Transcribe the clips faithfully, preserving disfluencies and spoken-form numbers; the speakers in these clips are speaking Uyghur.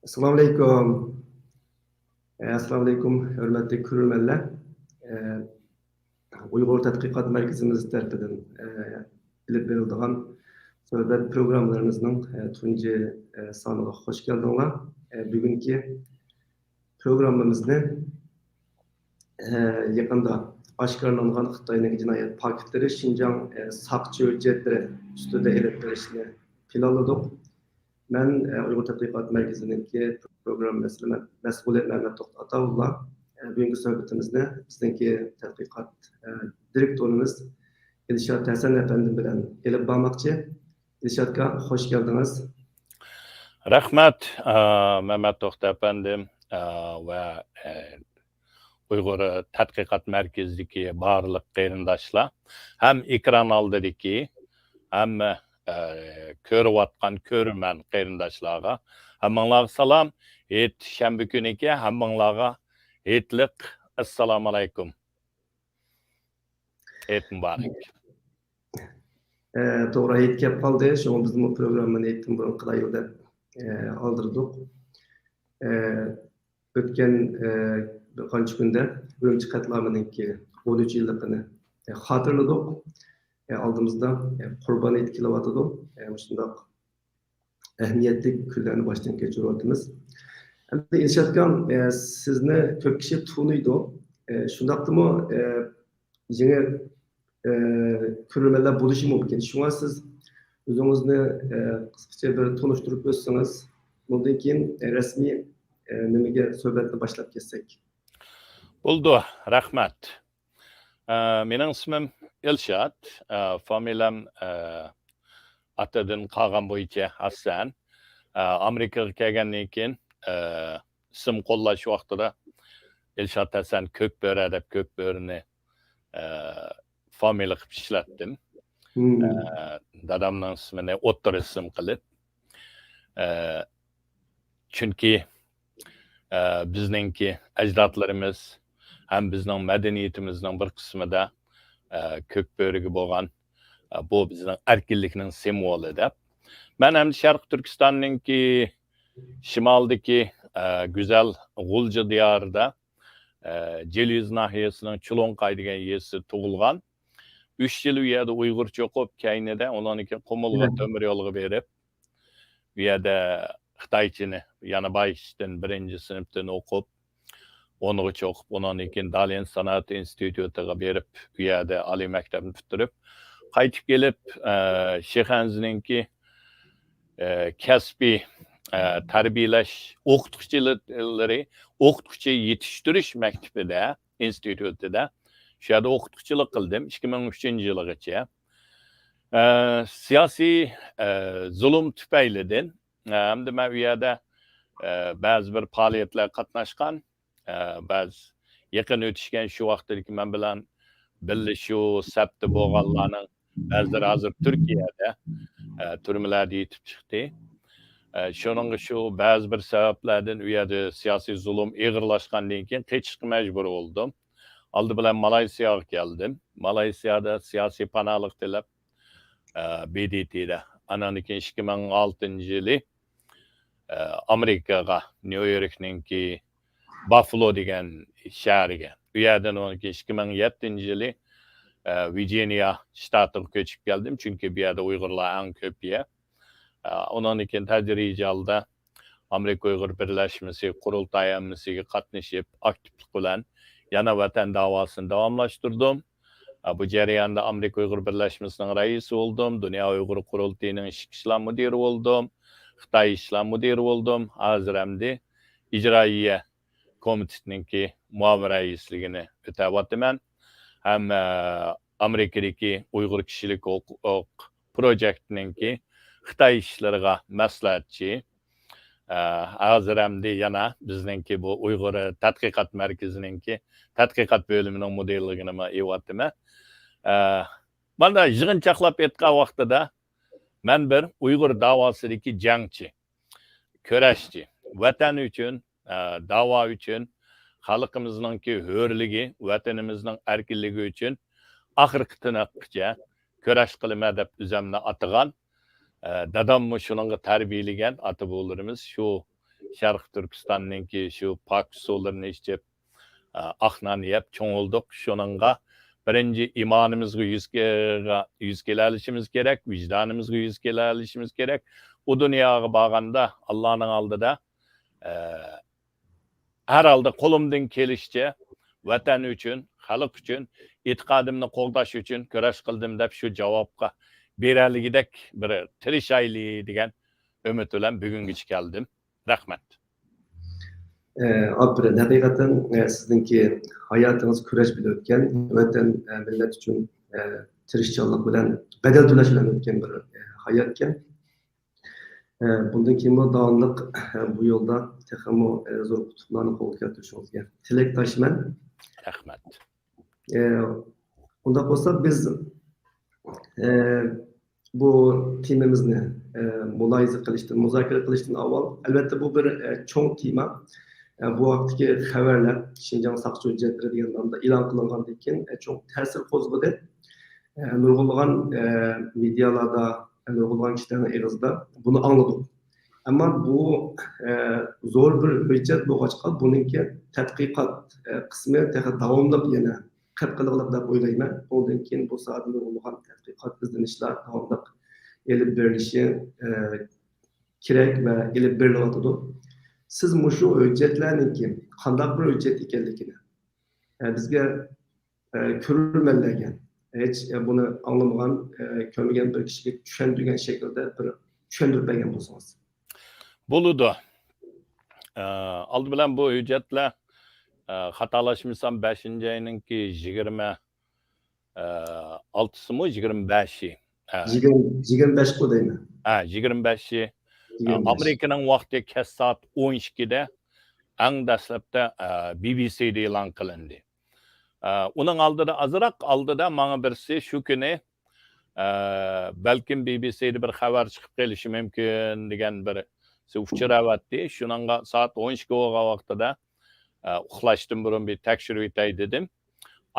ئەسسالامۇئەلەيكۇم. ئەسسالامۇئەلەيكۇم، ھۆرمەتلىك كۆرۈرمەنلەر. ئۇيغۇر تەتقىقات مەركىزىمىز تەرىپىدىن ئېلىپ بېرىلىدىغان سۆھبەت پروگراممىلىرىمىزنىڭ تۇنجى سانىغا خوش كەلدىڭلار. بۈگۈنكى پروگراممىمىزنى يېقىندا ئاشكارىلانغان خىتاينىڭ جىنايەت پاكىتلىرى، شىنجاڭ ساقچى ھۆججەتلىرى ئۈستىدە ئېلىپ بېرىشنى پىلانلىدۇق. مەن ئۇيغۇر تەتقىقات مەركىزىنىڭكى پروگرامما مەسئۇلى مەمەت ئاتاۋۇللا بۈگۈنكى سۆھبىتىمىزنى بىزنىڭكى تەتقىقات دىرېكتورىمىز ئىلشات ھەسەن ئەپەندىم بىلەن ئېلىپ بارماقچى. ئىلشاتكا، خوش كەلدىڭىز. رەھمەت، ئە، مەمەت توختى ئەپەندىم، ئە، ۋە، ئە، ئۇيغۇر تەتقىقات مەركىزىدىكى بارلىق قېرىنداشلار، ھەم ئېكران ئالدىدىكى، ھەم، ئە، كۆرۈۋاتقان كۆرۈرمەن قېرىنداشلارغا، ھەممىڭلارغا سالام. ھېيت شەنبە كۈنىكەن، ھەممىڭلارغا ھېيتلىق ئەسسالامۇئەلەيكۇم. ھېيت مۇبارەك. ئە، توغرا، ھېيت كەپ قالدى. شۇڭا بىزمۇ پروگراممىنى ھېيتتىن بۇرۇن قىلايلى دەپ، ئە، ئالدىرىدۇق. ئە، ئۆتكەن، ئە، بىر قانچە كۈندە ئۈرۈمچى قەتلىئامىنىڭكى ئون ئۈچ يىللىقىنى، ئە، خاتىرىلىدۇق. ئە، ئالدىمىزدا، ئە، قۇربان ھېيت كېلىۋاتىدۇ. ئە، مۇشۇنداق ئەھمىيەتلىك كۈنلەرنى باشتىن كەچۈرۈۋاتىمىز. ئەمدى ئىلشاتكام، ئە، سىزنى كۆپ كىشى تونۇيدۇ. ئە، شۇنداقتىمۇ، ئە، يېڭى، ئە، كۆرۈرمەنلەر بولۇشى مۇمكىن. شۇڭا سىز ئۆزىڭىزنى، ئە، قىسقىچە بىر تونۇشتۇرۇپ ئۆتسىڭىز، ئۇندىن كېيىن، ئە، رەسمىي، ئە، نېمىگە سۆھبەتنى باشلاپ كەتسەك. بولىدۇ، رەھمەت. ئە، مېنىڭ ئىسمىم ئىلشات، ئە، فامىلەم، ئە، ئاتىدىن قالغان بويىچە ھەسەن. ئە، ئامېرىكىغا كەلگەندىن كېيىن، ئە، ئىسىم قوللاش ۋاقتىدا ئىلشات ھەسەن كۆكبۆرە دەپ كۆكبۆرىنى، ئە، فامىلە قىلىپ ئىشلەتتىم. ئە، دادامنىڭ ئىسمىنى ئوتتۇرا ئىسىم قىلىپ. ئە، چۈنكى، ئە، بىزنىڭكى ئەجدادلىرىمىز ھەم بىزنىڭ مەدەنىيىتىمىزنىڭ بىر قىسمىدا، ئە، كۆكبۆرىگە بولغان، ئە، بۇ بىزنىڭ ئەركىنلىكنىڭ سىمۋولى دەپ. مەن ئەمدى شەرقىي تۈركىستاننىڭكى شىمالدىكى، ئە، گۈزەل غۇلجا دىيارىدا، ئە، جىلىيۈز ناھىيەسىنىڭ چۇلۇڭقاي دېگەن يېزىسىدا تۇغۇلغان. ئۈچ يىل ئۇ يەردە ئۇيغۇرچە ئوقۇپ، كەينىدە ئۇنىڭدىن كېيىن قۇمۇلغا تۆمۈر يولغا بېرىپ، ئۇ يەردە خىتايچىنى، يەنە بايىشتىن بىرىنچى سىنىپتىن ئوقۇپ، ئونغىچە ئوقۇپ، ئۇنىڭدىن كېيىن دالىيەن سانائەت ئىنستىتۇتىغا بېرىپ، ئۇ يەردە ئالىي مەكتەپنى پۈتتۈرۈپ، قايتىپ كېلىپ، ئە، شىخەنزىنىڭكى، ئە، كەسپىي، ئە، تەربىيەلەش ئوقۇتقۇچىلىرى، ئوقۇتقۇچى يېتىشتۈرۈش مەكتىپىدە، ئىنستىتۇتىدا، شۇ يەردە ئوقۇتقۇچىلىق قىلدىم ئىككى مىڭ ئۈچىنچى يىلىغىچە. ئە، سىياسىي، ئە، زۇلۇم تۈپەيلىدىن، ئە، ھەمدە مەن ئۇ يەردە، ئە، بەزى بىر پائالىيەتلەرگە قاتناشقان، ئە، بەزى يېقىن ئۆتۈشكەن شۇ ۋاقىتتىكى مەن بىلەن بىللە شۇ سەپتە بولغانلارنىڭ بەزىلىرى ھازىر تۈركىيەدە، ئە، تۈرمىلەردە يېتىپ چىقتى. ئە، شۇنىڭغا شۇ بەزى بىر سەۋەبلەردىن ئۇ يەردە سىياسىي زۇلۇم ئېغىرلاشقاندىن كېيىن قېچىشقا مەجبۇر بولدۇم. ئالدى بىلەن مالايسىياغا كەلدىم. مالايسىيادا سىياسىي پاناھلىق تىلەپ، ئە، بې دې تېدا. ئانان كېيىن ئىككى مىڭ ئالتىنچى يىلى، ئە، ئامېرىكىغا، نيۇ يوركنىڭكى باففالو دېگەن شەھەرگە. ئۇ يەردىن ئۇنىڭدىن كېيىن ئىككى مىڭ يەتتىنچى يىلى، ئە، ۋىرجىنىيە شتاتىغا كۆچۈپ كەلدىم، چۈنكى بۇ يەردە ئۇيغۇرلار ئەڭ كۆپ يەر. ئە، ئۇنىڭدىن كېيىن تەدرىجىي ھالدا ئامېرىكا ئۇيغۇر بىرلەشمىسى قۇرۇلتاي ھەممىسىگە قاتنىشىپ، ئاكتىپلىق بىلەن يەنە ۋەتەن داۋاسىنى داۋاملاشتۇردۇم. ئە، بۇ جەرياندا ئامېرىكا ئۇيغۇر بىرلەشمىسىنىڭ رەئىسى بولدۇم، دۇنيا ئۇيغۇر قۇرۇلتىيىنىڭ ئىچكى ئىشلار مۇدىرى بولدۇم، خىتاي ئىشلار مۇدىرى بولدۇم. ھازىر ئەمدى ئىجرائىيە كومىتېتنىڭكى مۇئاۋىن رەئىسلىكىنى ئۆتەۋاتىمەن. ھەم، ئە، ئامېرىكىدىكى ئۇيغۇر كىشىلىك ھوقۇق پروجېكتىنىڭكى خىتاي ئىشلىرىغا مەسلىھەتچى. ئە، ھازىر ئەمدى يەنە بىزنىڭكى بۇ ئۇيغۇر تەتقىقات مەركىزىنىڭكى تەتقىقات بۆلۈمىنىڭ مۇدىرلىقىنىمۇ ئېلىۋاتىمەن. ئە، مانا يىغىنچاقلاپ ئېيتقان ۋاقتىدا مەن بىر ئۇيغۇر داۋاسىدىكى جەڭچى، كۈرەشچى، ۋەتەن ئۈچۈن، ئە، داۋا ئۈچۈن، خەلقىمىزنىڭكى ھۆرلۈكى، ۋەتىنىمىزنىڭ ئەركىنلىكى ئۈچۈن ئاخىرقى تىنىققىچە كۈرەش قىلىمەن دەپ ئۆزۈمنى ئاتىغان، ئە، داداممۇ شۇنىڭغا تەربىيەلىگەن ئاتا-بوۋىلىرىمىز شۇ شەرقىي تۈركىستاننىڭكى شۇ پاك سۇلىرىنى ئىچىپ، ئاق نان يەپ چوڭ بولدۇق. شۇنىڭغا بىرىنچى ئىمانىمىزغا يۈز، يۈز كېلەلىشىمىز كېرەك، ۋىجدانىمىزغا يۈز كېلەلىشىمىز كېرەك. ئۇ دۇنياغا بارغاندا ئاللانىڭ ئالدىدا، ئە، ھەر ھالدا قولۇمدىن كېلىشىچە ۋەتەن ئۈچۈن، خەلق ئۈچۈن، ئېتىقادىمنى قوغداش ئۈچۈن كۈرەش قىلدىم دەپ شۇ جاۋابقا بېرەلىگۈدەك بىر تىرىشايلى دېگەن ئۈمىد بىلەن بۈگۈنگىچە كەلدىم. رەھمەت. ئە، ئاپىرىن. ھەقىقەتەن، ئە، سىزنىڭكى ھاياتىڭىز كۈرەش بىلەن ئۆتكەن، ۋەتەن، ئە، مىللەت ئۈچۈن، ئە، تىرىشچانلىق بىلەن، بەدەل تۆلەش بىلەن ئۆتكەن بىر، ئە، ھاياتكەن. ئە، بۇندىن كېيىنمۇ داۋاملىق، ئە، بۇ يولدا تېخىمۇ، ئە، زور ئۇتۇقلارنى قولغا كەلتۈرۈشىڭىزگە تىلەكداشمەن. رەھمەت. ئە، ئۇنداق بولسا بىز، ئە، بۇ تېمىمىزنى، ئە، مۇلاھىزە قىلىشتىن، مۇزاكىرە قىلىشتىن ئاۋۋال، ئەلۋەتتە، بۇ بىر، ئە، چوڭ تېما. ئە، بۇ ھەقتىكى خەۋەرلەر، شىنجاڭ ساقچى ھۆججەتلىرى دېگەن نامدا ئېلان قىلىنغاندىن كېيىن، ئە، چوڭ تەسىر قوزغىدى. ئە، نۇرغۇنلىغان، ئە، مېدىيالاردا، ئە، نۇرغۇنلىغان كىشىلەرنىڭ ئېغىزىدا بۇنى ئاڭلىدۇق. ئەمما بۇ، ئە، زور بىر ھۆججەت بولغاچقا، بۇنىڭكى تەتقىقات، ئە، قىسمى تېخى داۋاملىق يەنە قىلىپ قېلىغلىق دەپ ئويلايمەن. ئۇندىن كېيىن بۇ ساھەدە نۇرغۇنلىغان تەتقىقات، ئىزدىنىشلەر داۋاملىق ئېلىپ بېرىلىشى، ئە، كېرەك ۋە ئېلىپ بېرىلىۋاتىدۇ. سىز مۇشۇ ھۆججەتلەرنىڭكى قانداق بىر ھۆججەت ئىكەنلىكىنى، ئە، بىزگە، ئە، كۆرۈرمەنلەرگە، ھېچ، ئە، بۇنى ئاڭلىمىغان، ئە، كۆرمىگەن بىر كىشىگە چۈشەندۈرگەن شەكىلدە بىر چۈشەندۈرۈپ بەرگەن بولسىڭىز. بولىدۇ. ئە، ئالدى بىلەن بۇ ھۆججەتلەر، ئە، خاتالاشمىسام، بەشىنچى ئاينىڭكى يىگىرمە، ئە، ئالتىسىمۇ، يىگىرمە بەشى. ئە. يىگىرمە، يىگىرمە بەشقۇ دەيمەن. ئە، يىگىرمە بەشى. ئە، يىگىرمە بەش. ئامېرىكىنىڭ ۋاقتى كەچ سائەت ئون ئىككىدە ئەڭ دەسلەپتە، ئە، بى بى سىدە ئېلان قىلىندى. ئە، ئۇنىڭ ئالدىدا، ئازراق ئالدىدا ماڭا بىرسى شۇ كۈنى، ئە، بەلكىم بى بى سىدە بىر خەۋەر چىقىپ قېلىشى مۇمكىن دېگەن بىرسى ئۇچۇر ئەۋەتتى. شۇنىڭغا سائەت ئون ئىككى بولغان ۋاقتىدا، ئە، ئۇخلاشتىن بۇرۇن بىر تەكشۈرۈۋېتەي دېدىم.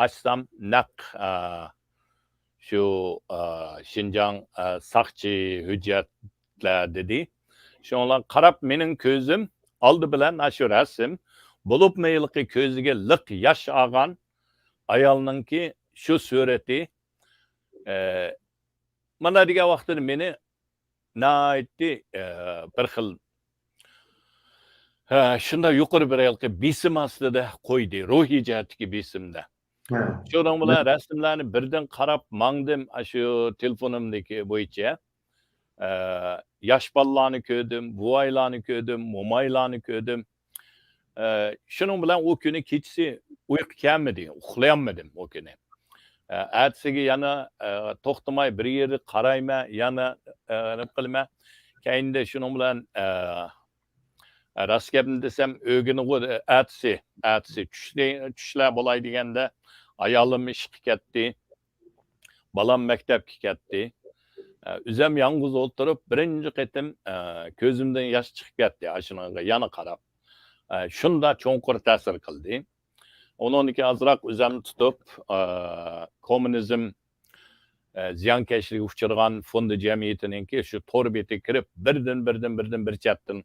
ئاچسام، نەق، ئە، شۇ، ئە، شىنجاڭ، ئە، ساقچى ھۆججەتلەر دېدى. شۇنىڭغا قاراپ، مېنىڭ كۆزۈم ئالدى بىلەن ئاشۇ رەسىم، بولۇپمۇ ھېلىقى كۆزىگە لىق ياش ئالغان ئايالنىڭكى شۇ سۈرىتى، ئە، مانا دېگەن ۋاقتىدا مېنى ناھايىتى، ئە، بىر خىل، ھە، شۇنداق يۇقىرى بىر ھېلىقى بېسىم ئاستىدا قويدى، روھىي جەھەتتىكى بېسىمدە. ھە. شۇنىڭ بىلەن رەسىملەرنى بىردىن قاراپ ماڭدىم، ئاشۇ تېلېفونۇمدىكى بويىچە. ئە، ياش بالىلارنى كۆردۈم، بوۋايلارنى كۆردۈم، مومايلارنى كۆردۈم. ئە، شۇنىڭ بىلەن ئۇ كۈنى كېچىسى ئۇيقۇ كەلمىدى، ئۇخلىيالمىدىم ئۇ كۈنى. ئە، ئەتىسىگە يەنە، ئە، توختىماي بىر يەردە قارايمەن، يەنە، ئە، نېمە قىلىمەن. كەينىدە شۇنىڭ بىلەن، ئە، راست گەپنى دېسەم، ئۆگىنىغۇ ئەتىسى، ئەتىسى چۈشلە-، چۈشلەر بولاي دېگەندە، ئايالىم ئىشقا كەتتى. بالام مەكتەپكە كەتتى. ئە، ئۆزۈم يالغۇز ئولتۇرۇپ، بىرىنچى قېتىم، ئە، كۆزۈمدىن ياش چىقىپ كەتتى، ئاشۇنىڭغا يەنە قاراپ. ئە، شۇنداق چوڭقۇر تەسىر قىلدى. ئۇنىڭدىن كېيىن ئازراق ئۆزۈمنى تۇتۇپ، ئە، كوممۇنىزم، ئە، زىيانكەشلىككە ئۇچرىغان فوندى جەمئىيىتىنىڭكى شۇ تور بېتىگە كىرىپ، بىردىن، بىردىن، بىردىن بىر چەتتىن،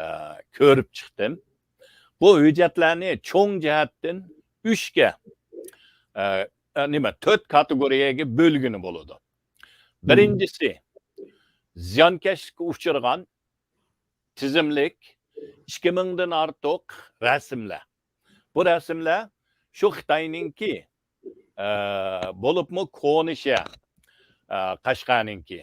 ئە، كۆرۈپ چىقتىم. بۇ ھۆججەتلەرنى چوڭ جەھەتتىن ئۈچكە، ئە، ئە، نېمە، تۆت كاتېگورىيەگە بۆلگىلى بولىدۇ. بىرىنچىسى، زىيانكەشلىككە ئۇچرىغان تىزىملىك ئىككى مىڭدىن ئارتۇق رەسىملەر. بۇ رەسىملەر شۇ خىتاينىڭكى، ئە، بولۇپمۇ كونا شەھەر، ئە، قەشقەرنىڭكى.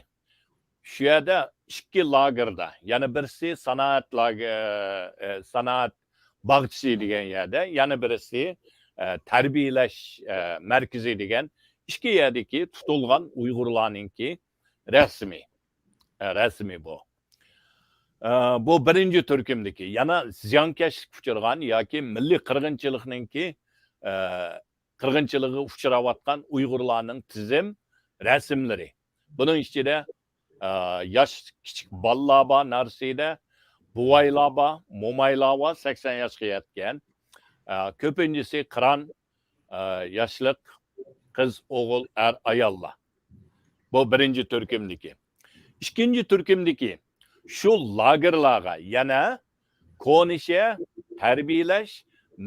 شۇ يەردە ئىككى لاگېردا، يەنە بىرسى سانائەت لاگېر-، ئە، سانائەت باغچىسى دېگەن يەردە، يەنە بىرسى، ئە، تەربىيەلەش، ئە، مەركىزى دېگەن ئىككى يەردىكى تۇتۇلغان ئۇيغۇرلارنىڭكى رەسىمى. ئە، رەسىمى بۇ. ئە، بۇ بىرىنچى تۈركۈمدىكى، يەنە زىيانكەشلىككە ئۇچرىغان ياكى مىللىي قىرغىنچىلىقنىڭكى، ئە، قىرغىنچىلىقىغا ئۇچراۋاتقان ئۇيغۇرلارنىڭ تىزىم رەسىملىرى. بۇنىڭ ئىچىدە، ئە، ياش كىچىك بالىلار بار نارسىدە، بوۋايلار بار، مومايلار بار، سەكسەن ياشقا يەتكەن. ئە، كۆپىنچىسى قىران، ئە، ياشلىق قىز، ئوغۇل، ئەر، ئاياللار. بۇ بىرىنچى تۈركۈمدىكى. ئىككىنچى تۈركۈمدىكى شۇ لاگېرلارغا يەنە كونا شەھەر تەربىيەلەش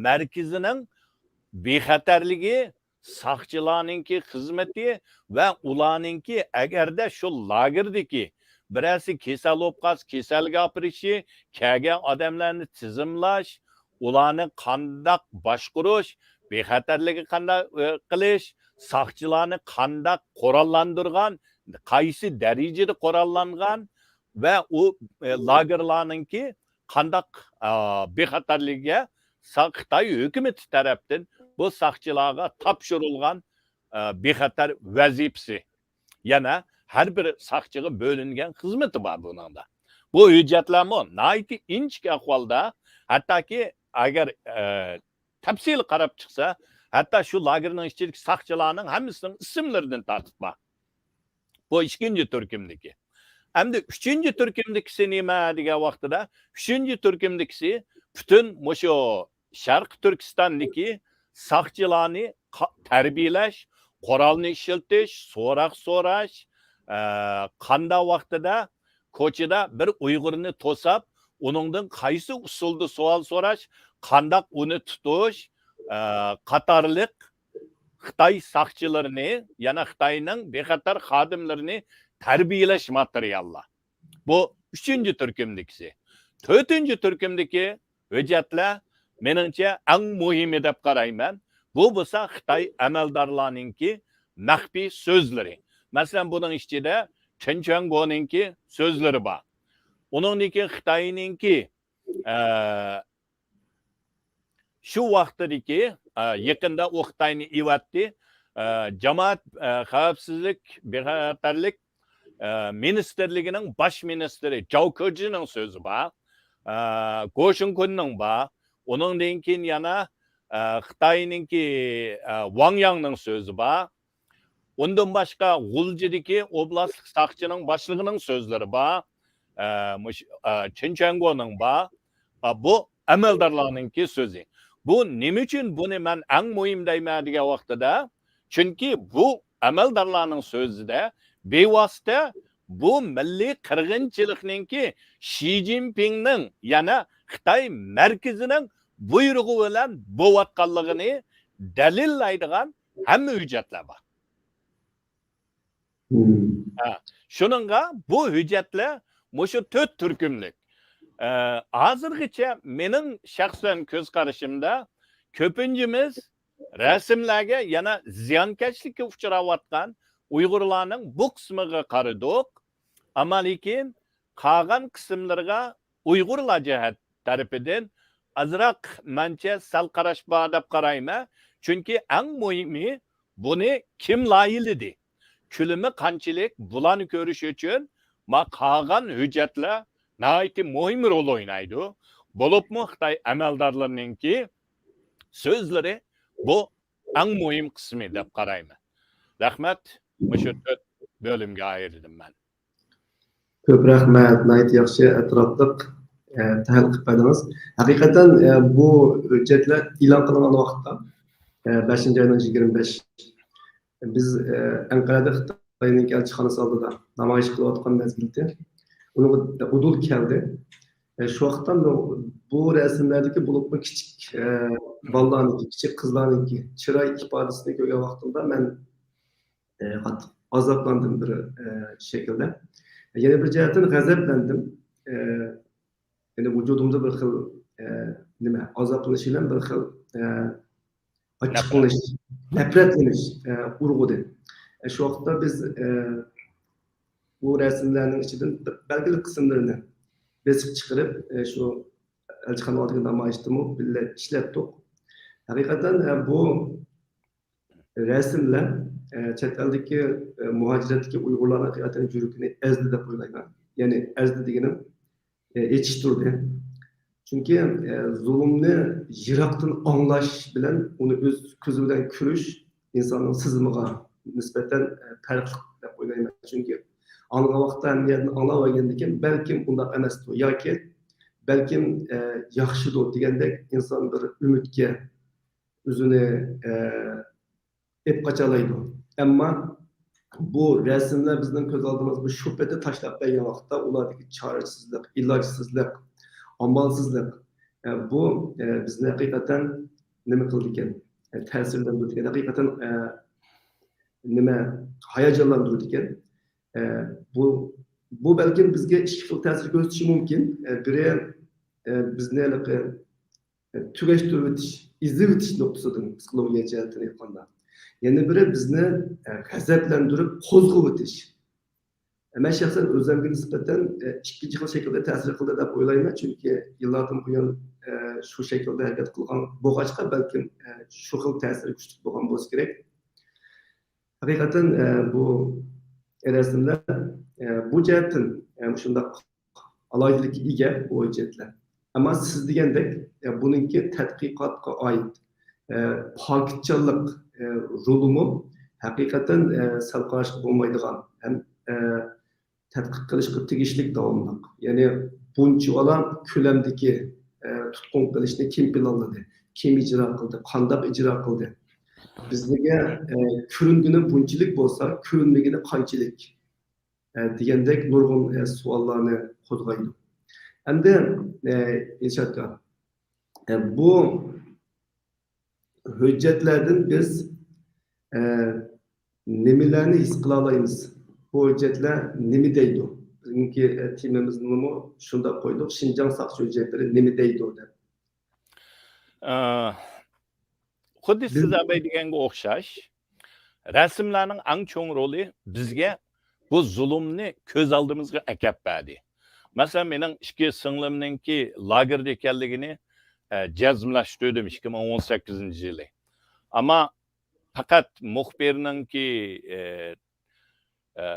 مەركىزىنىڭ بىخەتەرلىكى، ساقچىلارنىڭكى خىزمىتى ۋە ئۇلارنىڭكى ئەگەردە شۇ لاگېردىكى بىرەرسى كېسەل بولۇپ قالسا، كېسەلگە ئاپىرىشى، كەلگەن ئادەملەرنى تىزىملاش، ئۇلارنى قانداق باشقۇرۇش، بىخەتەرلىككە قانداق، ئى، قىلىش، ساقچىلارنى قانداق قوراللاندۇرغان، قايسى دەرىجىدە قوراللانغان ۋە ئۇ، ئى، لاگېرلارنىڭكى قانداق، ئا، بىخەتەرلىكىگە سا-، خىتاي ھۆكۈمىتى تەرەپتىن بۇ ساقچىلارغا تاپشۇرۇلغان، ئا، بىخەتەر ۋەزىپىسى. يەنە ھەر بىر ساقچىغا بۆلۈنگەن خىزمىتى بار بۇنىڭدا. بۇ ھۆججەتلەرمۇ ناھايىتى ئىنچىكە ئەھۋالدا، ھەتتاكى ئەگەر، ئە، تەپسىلىي قاراپ چىقسا، ھەتتا شۇ لاگېرنىڭ ئىچىدىكى ساقچىلارنىڭ ھەممىسىنىڭ ئىسىملىرىدىن تارتىپ بار. بۇ ئىككىنچى تۈركۈمدىكى. ئەمدى ئۈچىنچى تۈركۈمدىكىسى نېمە دېگەن ۋاقتىدا، ئۈچىنچى تۈركۈمدىكىسى پۈتۈن مۇشۇ شەرقىي تۈركىستاندىكى ساقچىلارنى قا-، تەربىيەلەش، قورالنى ئىشلىتىش، سوراق سوراش، ئە، قانداق ۋاقتىدا كوچىدا بىر ئۇيغۇرنى توساپ، ئۇنىڭدىن قايسى ئۇسۇلدا سوئال سوراش، قانداق ئۇنى تۇتۇش، ئە، قاتارلىق خىتاي ساقچىلىرىنى، يەنە خىتاينىڭ بىخەتەر خادىملىرىنى تەربىيەلەش ماتېرىياللار. بۇ ئۈچىنچى تۈركۈمدىكىسى. تۆتىنچى تۈركۈمدىكى ھۆججەتلەر، مېنىڭچە، ئەڭ مۇھىمى دەپ قارايمەن. بۇ بولسا خىتاي ئەمەلدارلارنىڭكى مەخپىي سۆزلىرى. مەسىلەن، بۇنىڭ ئىچىدە چېن چۈەنگونىڭكى سۆزلىرى بار. ئۇنىڭدىن كېيىن خىتاينىڭكى، ئە، شۇ ۋاقتىدىكى، ئە، يېقىندا ئۇ خىتاينى ئېۋەتتى. ئە، جامائەت، ئە، خەۋپسىزلىك، بىخەتەرلىك، ئە، مىنىستىرلىكىنىڭ باش مىنىستىرى جاۋ كېجىنىڭ سۆزى بار. ئە، گو شىنكۇننىڭ بار. ئۇنىڭدىن كېيىن يەنە، ئە، خىتاينىڭكى، ئە، ۋاڭ ياڭنىڭ سۆزى بار. ئۇندىن باشقا، غۇلجىدىكى ئوبلاستلىق ساقچىنىڭ باشلىقىنىڭ سۆزلىرى بار. ئە، مۇش-، ئە، چېن چۈەنگونىڭ بار. ئە، بۇ ئەمەلدارلارنىڭكى سۆزى. بۇ نېمە ئۈچۈن بۇنى مەن ئەڭ مۇھىم دەيمەن دېگەن ۋاقتىدا، چۈنكى بۇ ئەمەلدارلارنىڭ سۆزىدە بىۋاسىتە بۇ مىللىي قىرغىنچىلىقنىڭكى شى جىنپىڭنىڭ، يەنى خىتاي مەركىزىنىڭ بۇيرۇقى بىلەن بولۇۋاتقانلىقىنى دەلىللەيدىغان ھەممە ھۆججەتلەر بار. مم. ھە، شۇنىڭغا بۇ ھۆججەتلەر مۇشۇ تۆت تۈركۈملۈك. ئە، ھازىرغىچە مېنىڭ شەخسەن كۆز قارىشىمدا كۆپىنچىمىز رەسىملەرگە يەنە زىيانكەشلىككە ئۇچراۋاتقان ئۇيغۇرلارنىڭ بۇ قىسمىغا قارىدۇق. ئەمما لېكىن قالغان قىسىملىرىغا ئۇيغۇرلار جەھەت تەرىپىدىن ئازراق مەنچە سەل قاراش بار دەپ قارايمەن. چۈنكى ئەڭ مۇھىمى بۇنى كىم لايىھىلىدى؟ كۆلىمى قانچىلىك؟ بۇلارنى كۆرۈش ئۈچۈن ما قالغان ھۆججەتلەر ناھايىتى مۇھىم رول ئوينايدۇ. بولۇپمۇ خىتاي ئەمەلدارلىرىنىڭكى سۆزلىرى بۇ ئەڭ مۇھىم قىسمى دەپ قارايمەن. رەھمەت، مۇشۇ تۆت بۆلۈمگە ئايرىدىم مەن. كۆپ رەھمەت، ناھايىتى ياخشى ئەتراپلىق، ئە، تەھلىل قىلىپ بەردىڭىز. ھەقىقەتەن، ئە، بۇ ھۆججەتلەر ئېلان قىلىنغان ۋاقىتتا، ئە، بەشىنچى ئاينىڭ يىگىرمە بەش، بىز، ئە، ئەنقەرەدە خىتاينىڭ ئەلچىخانىسى ئالدىدا نامايىش قىلىۋاتقان مەزگىلدە ئۇنىڭغا ئۇدۇل كەلدى. ئە، شۇ ۋاقىتتا بۇ، بۇ رەسىملەردىكى بولۇپمۇ كىچىك، ئە، بالىلارنىڭكى، كىچىك قىزلارنىڭكى چىراي ئىپادىسىنى كۆرگەن ۋاقتىمدا مەن ئە، قاتتىق ئازابلاندىم بىر، ئە، شەكىلدە. يەنە بىر جەھەتتىن غەزەپلەندىم. ئە، يەنى ۋۇجۇدۇمدا بىر خىل، ئە، نېمە، ئازابلىنىش بىلەن بىر خىل، ئە، ئاچچىقلىنىش، نەپرەتلىنىش، ئە، ئۇرغۇدى. ئە، شۇ ۋاقىتتا بىز، ئە، بۇ رەسىملەرنىڭ ئىچىدىن بەلگىلىك قىسىملىرىنى بېسىپ چىقىرىپ، ئە، شۇ ئەلچىخانا ئالدىدىكى نامايىشتىمۇ بىللە ئىشلەتتۇق. ھەقىقەتەن، ئە، بۇ رەسىملەر، ئە، چەت ئەلدىكى، ئە، مۇھاجىرەتتىكى ئۇيغۇرلارنىڭ ھەقىقەتەن يۈرىكىنى ئەزدى دەپ ئويلايمەن. يەنى ئەزدى دېگىنىم، ئە، ئېچىشتۇردى. چۈنكى، ئە، زۇلۇمنى يىراقتىن ئاڭلاش بىلەن ئۇنى ئۆز كۆزى بىلەن كۆرۈش ئىنساننىڭ سېزىمىغا نىسبەتەن، ئە، پەرقلىق دەپ ئويلايمەن. چۈنكى ئاڭلىغان ۋاقىتتا ھەممە يەردىن ئاڭلاۋەرگەندىكىن، بەلكىم ئۇنداق ئەمەستۇ ياكى بەلكىم، ئە، ياخشىدۇ دېگەندەك ئىنسان بىر ئۈمىدكە ئۆزىنى، ئە، ئېلىپ قاچالايدۇ. ئەمما بۇ رەسىملەر بىزنىڭ كۆز ئالدىمىزغا بۇ شۇ پېتى تاشلاپ بەرگەن ۋاقىتتا ئۇلاردىكى چارىسىزلىق، ئىلاجسىزلىق، ئامالسىزلىق، ئە، بۇ، ئە، بىزنى ھەقىقەتەن نېمە قىلىدىكەن؟ ئە، تەسىرلەندۈرىدىكەن. ھەقىقەتەن، ئە، نېمە، ھاياجانلاندۇرىدىكەن. ئە، بۇ، بۇ بەلكىم بىزگە ئىككى خىل تەسىر كۆرسىتىشى مۇمكىن. ئە، بىرى، ئە، بىزنى ھېلىقى، ئە، تۈگەشتۈرۈۋېتىش، ئېزىۋېتىش نۇقتىسىدىن، پسىخولوگىيە جەھەتتىن ئېيتقاندا. يەنە بىرى بىزنى، ئە، غەزەپلەندۈرۈپ قوزغىۋېتىش. مەن شەخسەن ئۆزۈمگە نىسبەتەن، ئە، ئىككىنچى خىل شەكىلدە تەسىر قىلدى دەپ ئويلايمەن، چۈنكى يىللاردىن بۇيان، ئە، شۇ شەكىلدە ھەرىكەت قىلغان بولغاچقا، بەلكىم، ئە، شۇ خىل تەسىرى كۈچلۈك بولغان بولسا كېرەك. ھەقىقەتەن، ئە، بۇ رەسىملەر، ئە، بۇ جەھەتتىن، ئە، شۇنداق ئالاھىدىلىككە ئىگە بۇ ھۆججەتلەر. ئەمما سىز دېگەندەك، ئە، بۇنىڭكى تەتقىقاتقا ئائىت، ئە، پاكىتچانلىق، ئە، رولىمۇ ھەقىقەتەن، ئە، سەل قاراشقا بولمايدىغان ھەم، ئە، تەتقىق قىلىشقا تېگىشلىك داۋاملىق. يەنى بۇنچىۋالا كۆلەمدىكى، ئە، تۇتقۇن قىلىشنى كىم پىلانلىدى، كىم ئىجرا قىلدى، قانداق ئىجرا قىلدى؟ بىزگە، ئە، كۆرۈنگىنى بۇنچىلىك بولسا، كۆرۈنمىگىنى قانچىلىك؟ ئە، دېگەندەك نۇرغۇن، ئە، سوئاللارنى قوزغايدۇ. ئەمدى، ئە، ئىلشات ئاكا، ئە، بۇ ھۆججەتلەردىن بىز، ئە، نېمىلەرنى ھېس قىلالايمىز؟ بۇ ھۆججەتلەر نېمە دەيدۇ؟ بىزنىڭكى، ئە، تېمىمىزنىمۇ شۇنداق قويدۇق، شىنجاڭ ساقچى ھۆججەتلىرى نېمە دەيدۇ دەپ. ئە، خۇددى سىز بىز ئەمەي دېگەنگە ئوخشاش، رەسىملەرنىڭ ئەڭ چوڭ رولى بىزگە بۇ زۇلۇمنى كۆز ئالدىمىزغا ئەكەپ بەردى. مەسىلەن، مېنىڭ ئىككى سىڭلىمنىڭكى لاگېردا ئىكەنلىكىنى، ئە، جەزملەشتۈردۈم ئىككى مىڭ ئون سەككىزىنچى يىلى. ئەمما پەقەت مۇخبىرنىڭكى، ئە، ئە،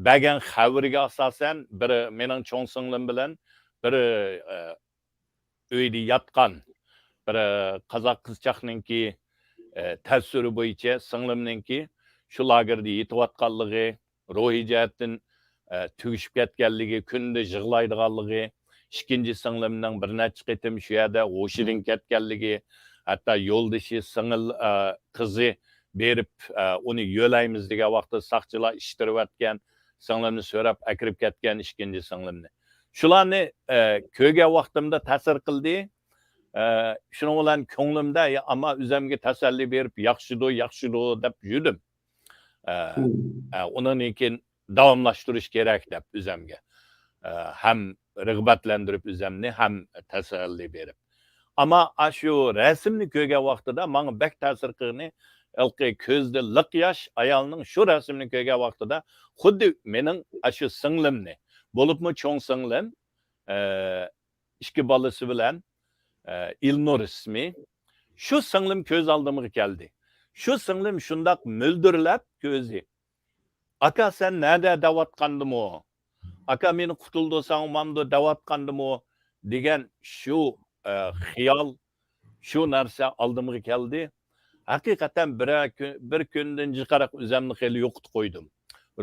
بەرگەن خەۋىرىگە ئاساسەن، بىر مېنىڭ چوڭ سىڭلىم بىلەن بىر، ئە، ئۆيدە ياتقان بىر، ئە، قازاق قىزچاقنىڭكى، ئە، تەسىرى بويىچە سىڭلىمنىڭكى شۇ لاگېردا يېتىۋاتقانلىقى، روھىي جەھەتتىن، ئە، تۈگىشىپ كەتكەنلىكى، كۈندە يىغلايدىغانلىقى، ئىككىنچى سىڭلىمنىڭ بىر نەچچە قېتىم شۇ يەردە ھوشىدىن كەتكەنلىكى، ھەتتا يولدىشى، سىڭىل، ئە، قىزى بېرىپ، ئە، ئۇنى يۆلەيمىز دېگەن ۋاقىتتا ساقچىلار ئىتتىرىۋەتكەن، سىڭلىمنى سۆرەپ ئەكىرىپ كەتكەن ئىككىنچى سىڭلىمنى. شۇلارنى، ئە، كۆرگەن ۋاقتىمدا تەسىر قىلدى. ئە، شۇنىڭ بىلەن كۆڭلۈمدە، يا، ئەمما ئۆزۈمگە تەسەللى بېرىپ، ياخشىدۇ، ياخشىدۇ دەپ يۈردۈم. ئە، مم. ئە، ئۇنىڭدىن كېيىن داۋاملاشتۇرۇش كېرەك دەپ ئۆزۈمگە، ئە، ھەم رىغبەتلەندۈرۈپ ئۆزۈمنى، ھەم تەسەللى بېرىپ. ئەمما ئاشۇ رەسىمنى كۆرگەن ۋاقتىدا ماڭا بەك تەسىر قىلغىنى، ھېلىقى كۆزىدە لىق ياش ئايالنىڭ شۇ رەسىمنى كۆرگەن ۋاقتىدا خۇددى مېنىڭ ئاشۇ سىڭلىمنى، بولۇپمۇ چوڭ سىڭلىم، ئە، ئىككى بالىسى بىلەن، ئە، ئىلنۇر ئىسمى. شۇ سىڭلىم كۆز ئالدىمغا كەلدى. شۇ سىڭلىم شۇنداق مۆلدۈرلەپ كۆزى، «ئاكا، سەن نەدە؟» دەۋاتقاندىمۇ، «ئاكا، مېنى قۇتۇلدۇرساڭ ئۇمامدۇ؟» دەۋاتقاندىمۇ دېگەن شۇ، ئە، خىيال، شۇ نەرسە ئالدىمغا كەلدى. ھەقىقەتەن بىرەر كۈن، بىر كۈندىن جىقراق ئۆزۈمنى خېلى يوقىتىپ قويدۇم.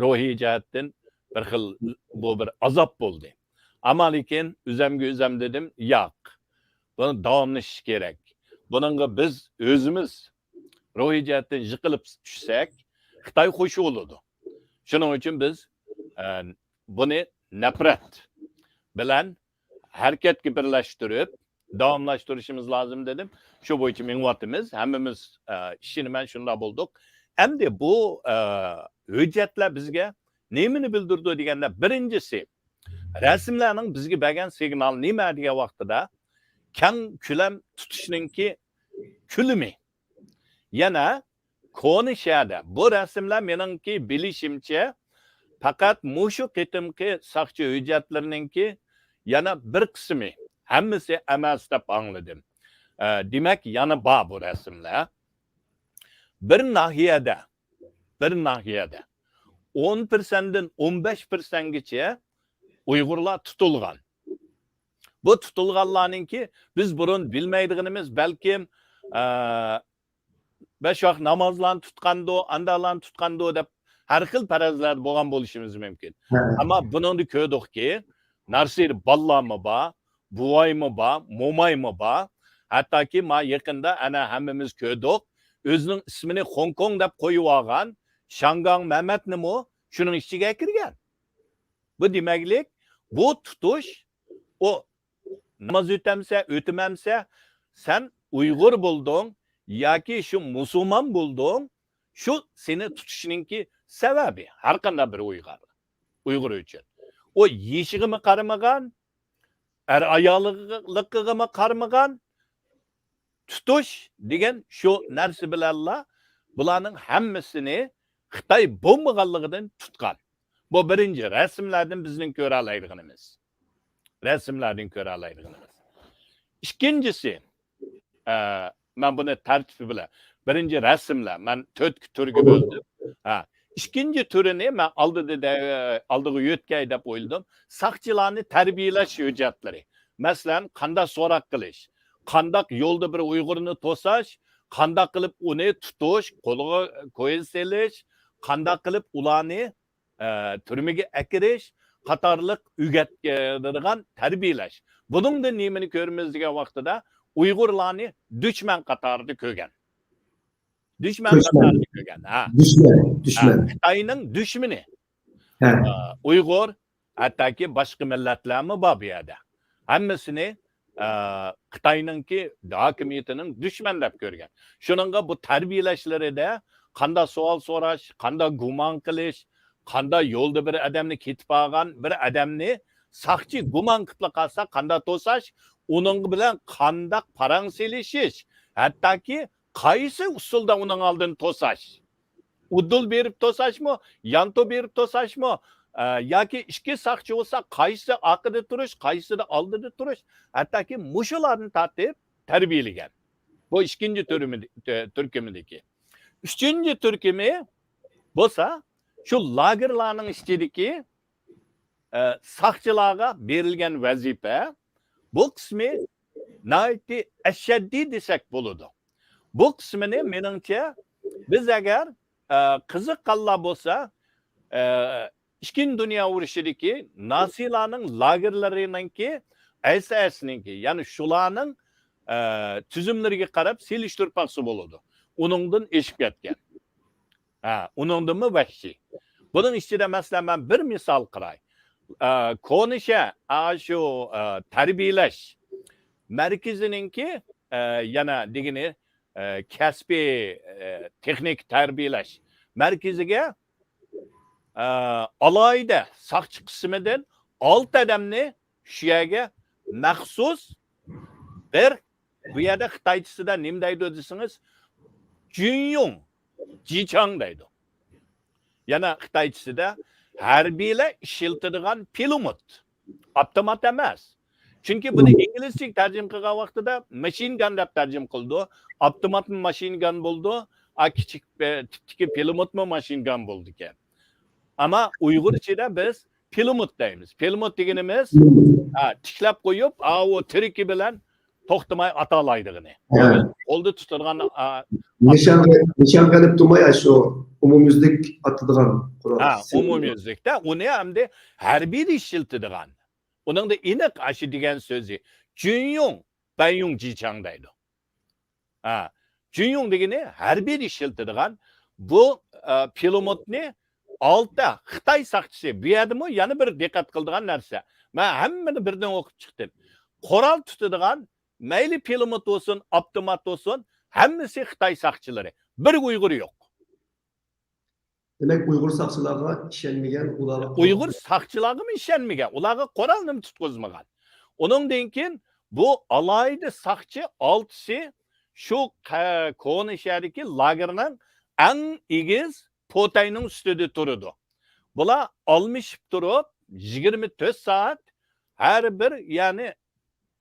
روھىي جەھەتتىن بىر خىل، بۇ بىر ئازاب بولدى. ئەمما لېكىن ئۆزۈمگە ئۆزۈم دېدىم، «ياق، بۇنى داۋاملىشىش كېرەك. بۇنىڭغا بىز ئۆزىمىز روھىي جەھەتتىن يىقىلىپ چۈشسەك، خىتاي خوش بولىدۇ. شۇنىڭ ئۈچۈن بىز، ئە، بۇنى نەپرەت بىلەن ھەرىكەتكە بىرلەشتۈرۈپ، داۋاملاشتۇرۇشىمىز لازىم» دېدىم. شۇ بويىچە مېڭىۋاتىمىز. ھەممىمىز، ئە، ئىشىنىمەن، شۇنداق بولدۇق. ئەمدى بۇ، ئە، ھۆججەتلەر بىزگە نېمىنى بىلدۈرىدۇ دېگەندە، بىرىنچىسى، رەسىملەرنىڭ بىزگە بەرگەن سىگنالى نېمە دېگەن ۋاقتىدا، كەڭ كۆلەم تۇتۇشنىڭكى كۆلىمى. يەنە كونا شەھەردە، بۇ رەسىملەر مېنىڭكى بىلىشىمچە پەقەت مۇشۇ قېتىمقى ساقچى ھۆججەتلىرىنىڭكى يەنە بىر قىسمى، ھەممىسى ئەمەس دەپ ئاڭلىدىم. ئە، دېمەك، يەنە بار بۇ رەسىملەر. بىر ناھىيەدە، بىر ناھىيەدە ئون پىرسەنتتىن ئون بەش پىرسەنتكىچە ئۇيغۇرلار تۇتۇلغان. بۇ تۇتۇلغانلارنىڭكى بىز بۇرۇن بىلمەيدىغىنىمىز، بەلكىم، ئە، بەش ۋاق نامازلارنى تۇتقاندۇ، ئانداقلارنى تۇتقاندۇ دەپ ھەر خىل پەرەزلەردە بولغان بولۇشىمىز مۇمكىن. ھە. ئەمما بۇنىڭدا كۆردۇقكى، نارسىدا بالىلارمۇ بار، بوۋايمۇ بار، مومايمۇ بار. ھەتتاكى ما يېقىندا ئەنە ھەممىمىز كۆردۇق، ئۆزىنىڭ ئىسمىنى خوڭكوڭ دەپ قويۇۋالغان شاڭگاڭ مەمەتنىمۇ شۇنىڭ ئىچىگە كىرگەن. بۇ دېمەكلىك، بۇ تۇتۇش، ئۇ ناماز ئۆتەمسە، ئۆتىمەمسە، سەن ئۇيغۇر بولدۇڭ ياكى شۇ مۇسۇلمان بولدۇڭ، شۇ سېنى تۇتۇشنىڭكى سەۋەبى، ھەر قانداق بىر ئۇيغۇر، ئۇيغۇر ئۈچۈن. ئۇ يېشىغىمۇ قارىمىغان، ئەر ئاياللىقىغىمۇ قارىمىغان، تۇتۇش دېگەن شۇ نەرسە بىلەنلا بۇلارنىڭ ھەممىسىنى خىتاي بولمىغانلىقىدىن تۇتقان. بۇ بىرىنچى رەسىملەردىن بىزنىڭ كۆرەلەيدىغىنىمىز. رەسىملەردىن كۆرەلەيدىغىنىمىز. ئىككىنچىسى، ئە، مەن بۇنى تەرتىپى بىلەن، بىرىنچى رەسىملەر، مەن تۆت تۈرگە بۆلدۈم. ھە، ئىككىنچى تۈرىنى مەن ئالدىدا دە-، ئالدىغا يۆتكەي دەپ ئويلىدىم. ساقچىلارنى تەربىيەلەش ھۆججەتلىرى. مەسىلەن، قانداق سوراق قىلىش، قانداق يولدا بىر ئۇيغۇرنى توساش، قانداق قىلىپ ئۇنى تۇتۇش، قولىغا كويزا سېلىش، قانداق قىلىپ ئۇلارنى، ئە، تۈرمىگە ئەكىرىش قاتارلىق ئۆگەتكەن، تەربىيەلەش. بۇنىڭدىن نېمىنى كۆرىمىز دېگەن ۋاقتىدا، ئۇيغۇرلارنى دۈشمەن قاتارىدا كۆرگەن. دۈشمەن دۈشمەن. قاتارىدا كۆرگەن. ھە. دۈشمەن، ھە، دۈشمەن. خىتاينىڭ دۈشمىنى. ھە. ئە، ئۇيغۇر، ھەتتاكى باشقا مىللەتلەرمۇ بار بۇ يەردە. ھەممىسىنى، ئە، خىتاينىڭكى ھاكىمىيىتىنىڭ دۈشمەن دەپ كۆرگەن. شۇنىڭغا بۇ تەربىيەلەشلىرىدە قانداق سوئال سوراش، قانداق گۇمان قىلىش، قانداق يولدا بىر ئادەمنى كېتىپ بارغان بىر ئادەمنى ساقچى گۇمان قىلىپلا قالسا قانداق توساش، ئۇنىڭ بىلەن قانداق پاراڭ سېلىشىش، ھەتتاكى قايسى ئۇسۇلدا ئۇنىڭ ئالدىنى توساش. ئۇدۇل بېرىپ توساشمۇ، يانتۇ بېرىپ توساشمۇ، ئە، ياكى ئىككى ساقچى بولسا، قايسى ئارقىدا تۇرۇش، قايسىدا ئالدىدا تۇرۇش، ھەتتاكى مۇشۇلاردىن تارتىپ تەربىيەلىگەن. بۇ ئىككىنچى تۈرمىدە-، تۈ-، تۈركۈمىدىكى. ئۈچىنچى تۈركۈمى بولسا، شۇ لاگېرلارنىڭ ئىچىدىكى، ئە، ساقچىلارغا بېرىلگەن ۋەزىپە، بۇ قىسمى ناھايىتى ئەشەددىي دېسەك بولىدۇ. بۇ قىسمىنى، مېنىڭچە، بىز ئەگەر، ئە، قىزىققانلار بولسا، ئە، ئىككىنچى دۇنيا ئۇرۇشىدىكى نازىلارنىڭ لاگېرلىرىنىڭكى، ئەس ئەس نىڭكى، يەنى شۇلارنىڭ، ئە، تۈزۈملىرىگە قاراپ سېلىشتۇرۇپ باقسا بولىدۇ. ئۇنىڭدىن ئېشىپ كەتكەن. ھە، ئۇنىڭدىنمۇ ۋەھشىي. بۇنىڭ ئىچىدە، مەسىلەن، مەن بىر مىسال قىلاي. ئە، كونا شەھەر، ئا، شۇ، ئە، تەربىيەلەش مەركىزىنىڭكى، ئە، يەنە دېگىنى، ئە، كەسپىي، ئە، تېخنىك تەربىيەلەش مەركىزىگە، ئە، ئالاھىدە ساقچى قىسمىدىن ئالتە ئادەمنى شۇ يەرگە مەخسۇس بىر، بۇ يەردە خىتايچىسىدا نېمە دەيدۇ دېسىڭىز، جۈنيۇڭ جىچاڭ دەيدۇ. يەنە خىتايچىسىدا ھەربىيلەر ئىشلىتىدىغان پىلىموت، ئاپتومات ئەمەس. چۈنكى بۇنى ئىنگلىزچىگە تەرجىمە قىلغان ۋاقتىدا ماشىن گان دەپ تەرجىمە قىلىدۇ. ئاپتوماتمۇ ماشىن گان بولىدۇ، ئا، كىچىك، ئە، تىپتىكى پىلىموتمۇ ماشىن گان بولىدىكەن. ئەمما ئۇيغۇرچىدا بىز پىلىموت دەيمىز. پىلىموت دېگىنىمىز، ھە، تىكلەپ قويۇپ، ئاۋۇ تىرىكى بىلەن توختىماي ئاتالايدىغىنى. ھە. قولدا تۇتىدىغان، ئا، نىشانغا، نىشانغا ئېلىپ تۇرماي، شۇ ئومۇميۈزلۈك ئاتىدىغان قورال. ھە، ئومۇميۈزلۈكتە ئۇنى ئەمدى ھەربىيدە ئىشلىتىدىغان. ئۇنىڭدا ئېنىق ئاشۇ دېگەن سۆزى. جۈنيۇڭ، بەنيۇڭ جىچاڭ دەيدۇ. ھە، جۈنيۇڭ دېگىنى ھەربىيدە ئىشلىتىدىغان بۇ، ئە، پىلىموتنى ئالتە خىتاي ساقچىسى، بۇ يەردىمۇ يەنە بىر دىققەت قىلىدىغان نەرسە. مەن ھەممىنى بىردىن ئوقۇپ چىقتىم. قورال تۇتىدىغان، مەيلى پىلىموت بولسۇن، ئاپتومات بولسۇن، ھەممىسى خىتاي ساقچىلىرى. بىر ئۇيغۇر يوق. دېمەك، ئۇيغۇر ساقچىلارغا ئىشەنمىگەن، ئۇلارغا قورال ئۇيغۇر ساقچىلارغىمۇ ئىشەنمىگەن، ئۇلارغا قورالنىمۇ تۇتقۇزمىغان. ئۇنىڭدىن كېيىن بۇ ئالاھىدە ساقچى ئالتىسى شۇ قە-، كونا شەھەردىكى لاگېرنىڭ ئەڭ ئېگىز پوتەينىڭ ئۈستىدە تۇرىدۇ. بۇلار ئالمىشىپ تۇرۇپ، يىگىرمە تۆت سائەت ھەر بىر، يەنى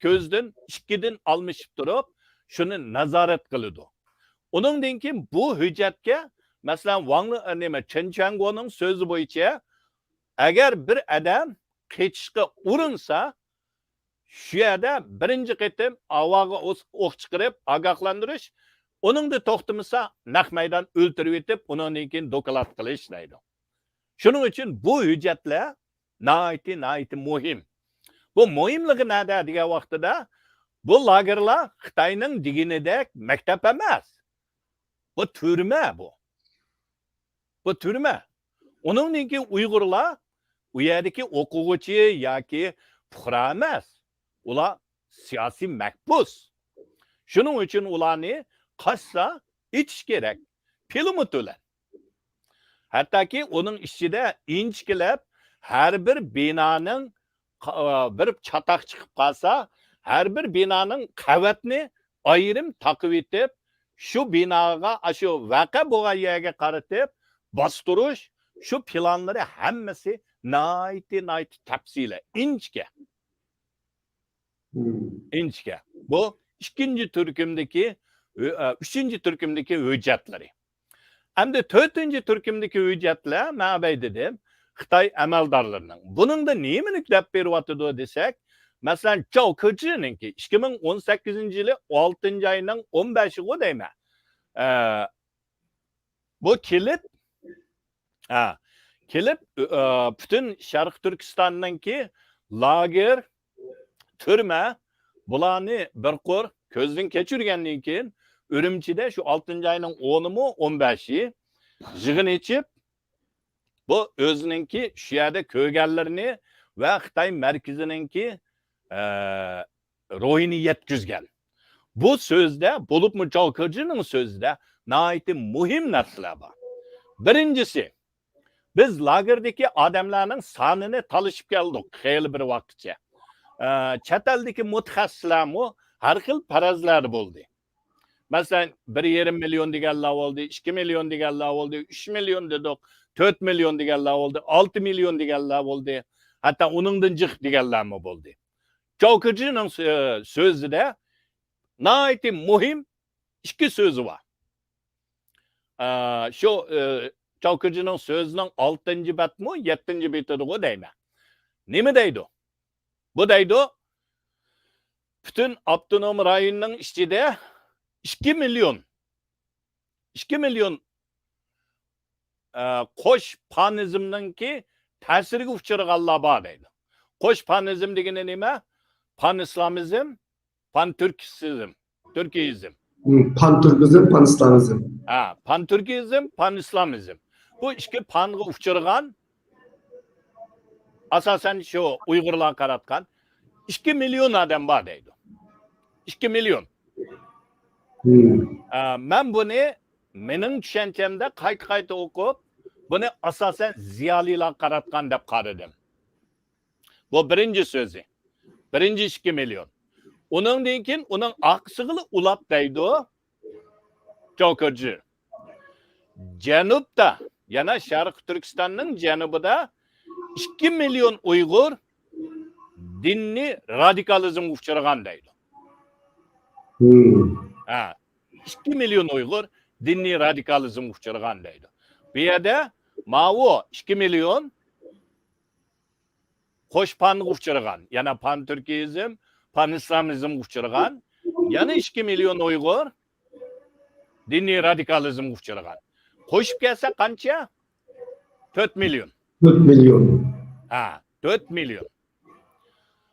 كۆزدىن ئىككىدىن ئالمىشىپ تۇرۇپ، شۇنى نازارەت قىلىدۇ. ئۇنىڭدىن كېيىن بۇ ھۆججەتكە، مەسىلەن، ۋاڭ، نېمە، چېن چۈەنگونىڭ سۆزى بويىچە، ئەگەر بىر ئادەم قېچىشقا ئۇرۇنسا، شۇ يەردە بىرىنچى قېتىم ھاۋاغا ئوس-، ئوق چىقىرىپ ئاگاھلاندۇرۇش، ئۇنىڭدا توختىمىسا، نەق مەيدان ئۆلتۈرۈۋېتىپ، ئۇنىڭدىن كېيىن دوكلات قىلىش دەيدۇ. شۇنىڭ ئۈچۈن بۇ ھۆججەتلەر ناھايىتى، ناھايىتى مۇھىم. بۇ مۇھىملىقى نەدە دېگەن ۋاقتىدا، بۇ لاگېرلار خىتاينىڭ دېگىنىدەك مەكتەپ ئەمەس. بۇ تۈرمە بۇ. بۇ تۈرمە. ئۇنىڭدىن كېيىن ئۇيغۇرلار ئۇ يەردىكى ئوقۇغۇچى ياكى پۇقرا ئەمەس. ئۇلار سىياسىي مەھبۇس. شۇنىڭ ئۈچۈن ئۇلارنى قاچسا ئېتىش كېرەك. پۇلىمۇ تۆلە. ھەتتاكى ئۇنىڭ ئىچىدە ئىنچىكىلەپ ھەر بىر بىنانىڭ قا-، بىر چاتاق چىقىپ قالسا، ھەر بىر بىنانىڭ قەۋەتنى ئايرىم تاقىۋېتىپ، شۇ بىناغا، ئاشۇ ۋەقە بولغان يەرگە قارىتىپ باستۇرۇش، شۇ پىلانلىرى ھەممىسى ناھايىتى، ناھايىتى تەپسىلىي، ئىنچىكە. مم. ئىنچىكە. بۇ ئىككىنچى تۈركۈمدىكى، ئۈ-، ئە، ئۈچىنچى تۈركۈمدىكى ھۆججەتلىرى. ئەمدى تۆتىنچى تۈركۈمدىكى ھۆججەتلەر، مەن ئەۋەي دېدىم، خىتاي ئەمەلدارلىرىنىڭ. بۇنىڭدا نېمىنى دەپ بېرىۋاتىدۇ دېسەك، مەسىلەن، چاۋ كېجىنىڭكى ئىككى مىڭ ئون سەككىزىنچى يىلى ئالتىنچى ئاينىڭ ئون بەشىغۇ دەيمەن. ئە، بۇ كېلىپ، ھە، كېلىپ، ئە، پۈتۈن شەرقىي تۈركىستاننىڭكى لاگېر، تۈرمە، بۇلارنى بىر قۇر كۆزدىن كەچۈرگەندىن كېيىن، ئۈرۈمچىدە شۇ ئالتىنچى ئاينىڭ ئونىمۇ، ئون بەشى يىغىن ئېچىپ، بۇ ئۆزىنىڭكى شۇ يەردە كۆرگەنلىرىنى ۋە خىتاي مەركىزىنىڭكى، ئە، روھىنى يەتكۈزگەن. بۇ سۆزدە، بولۇپمۇ چاۋ كېجىنىڭ سۆزىدە ناھايىتى مۇھىم نەرسىلەر بار. بىرىنچىسى، بىز لاگېردىكى ئادەملەرنىڭ سانىنى تالىشىپ كەلدۇق خېلى بىر ۋاقىتچە. ئە، چەت ئەلدىكى مۇتەخەسسىسلەرمۇ ھەر خىل پەرەزلەردە بولدى. مەسىلەن، بىر يېرىم مىليون دېگەنلەر بولدى، ئىككى مىليون دېگەنلەر بولدى، ئۈچ مىليون دېدۇق، تۆت مىليون دېگەنلەر بولدى، ئالتە مىليون دېگەنلەر بولدى، ھەتتا ئۇنىڭدىن جىق دېگەنلەرمۇ بولدى. چاۋ كېجىنىڭ سۆ-، سۆزىدە ناھايىتى مۇھىم ئىككى سۆزى بار. ئە، شۇ، ئە، چاۋ كېجىنىڭ سۆزىنىڭ ئالتىنچى بەتمۇ، يەتتىنچى بېتىدىغۇ دەيمەن. نېمە دەيدۇ؟ بۇ دەيدۇ، پۈتۈن ئاپتونوم رايوننىڭ ئىچىدە ئىككى مىليون، ئىككى مىليون، ئە، قوش پانىزمنىڭكى تەسىرىگە ئۇچرىغانلار بار دەيدۇ. قوش پانىزم دېگىنى نېمە؟ پان ئىسلامىزم، پان تۈركىسىزم، تۈركىيىزم. ھم، پان تۈركىزم، پان ئىسلامىزم. ھە، پان تۈركىيىزم، پان ئىسلامىزم. بۇ ئىككى پانغا ئۇچرىغان، ئاساسەن شۇ ئۇيغۇرلارغا قاراتقان ئىككى مىليون ئادەم بار دەيدۇ. ئىككى مىليون. ھم. ئە، مەن بۇنى مېنىڭ چۈشەنچەمدە قايتا-قايتا ئوقۇپ، بۇنى ئاساسەن زىيالىيلارغا قاراتقان دەپ قارىدىم. بۇ بىرىنچى سۆزى. بىرىنچى ئىككى مىليون. ئۇنىڭدىن كېيىن ئۇنىڭ ئارقىسىغىلا ئۇلاپ دەيدۇ. جوكېرجى. جەنۇبتا، يەنە شەرقىي تۈركىستاننىڭ جەنۇبىدا ئىككى مىليون ئۇيغۇر دىنىي رادىكالىزمغا ئۇچرىغان دەيدۇ. ھم. ھە، ئىككى مىليون ئۇيغۇر دىنىي رادىكالىزمغا ئۇچرىغان دەيدۇ. بۇ يەردە ماۋۇ ئىككى مىليون قوش پانغا ئۇچرىغان، يەنە پان تۈركىيىزم، پان ئىسلامىزمغا ئۇچرىغان، يەنە ئىككى مىليون ئۇيغۇر دىنىي رادىكالىزمغا ئۇچرىغان. قوشۇپ كەلسە قانچە؟ تۆت مىليون. تۆت مىليون. ھە، تۆت مىليون.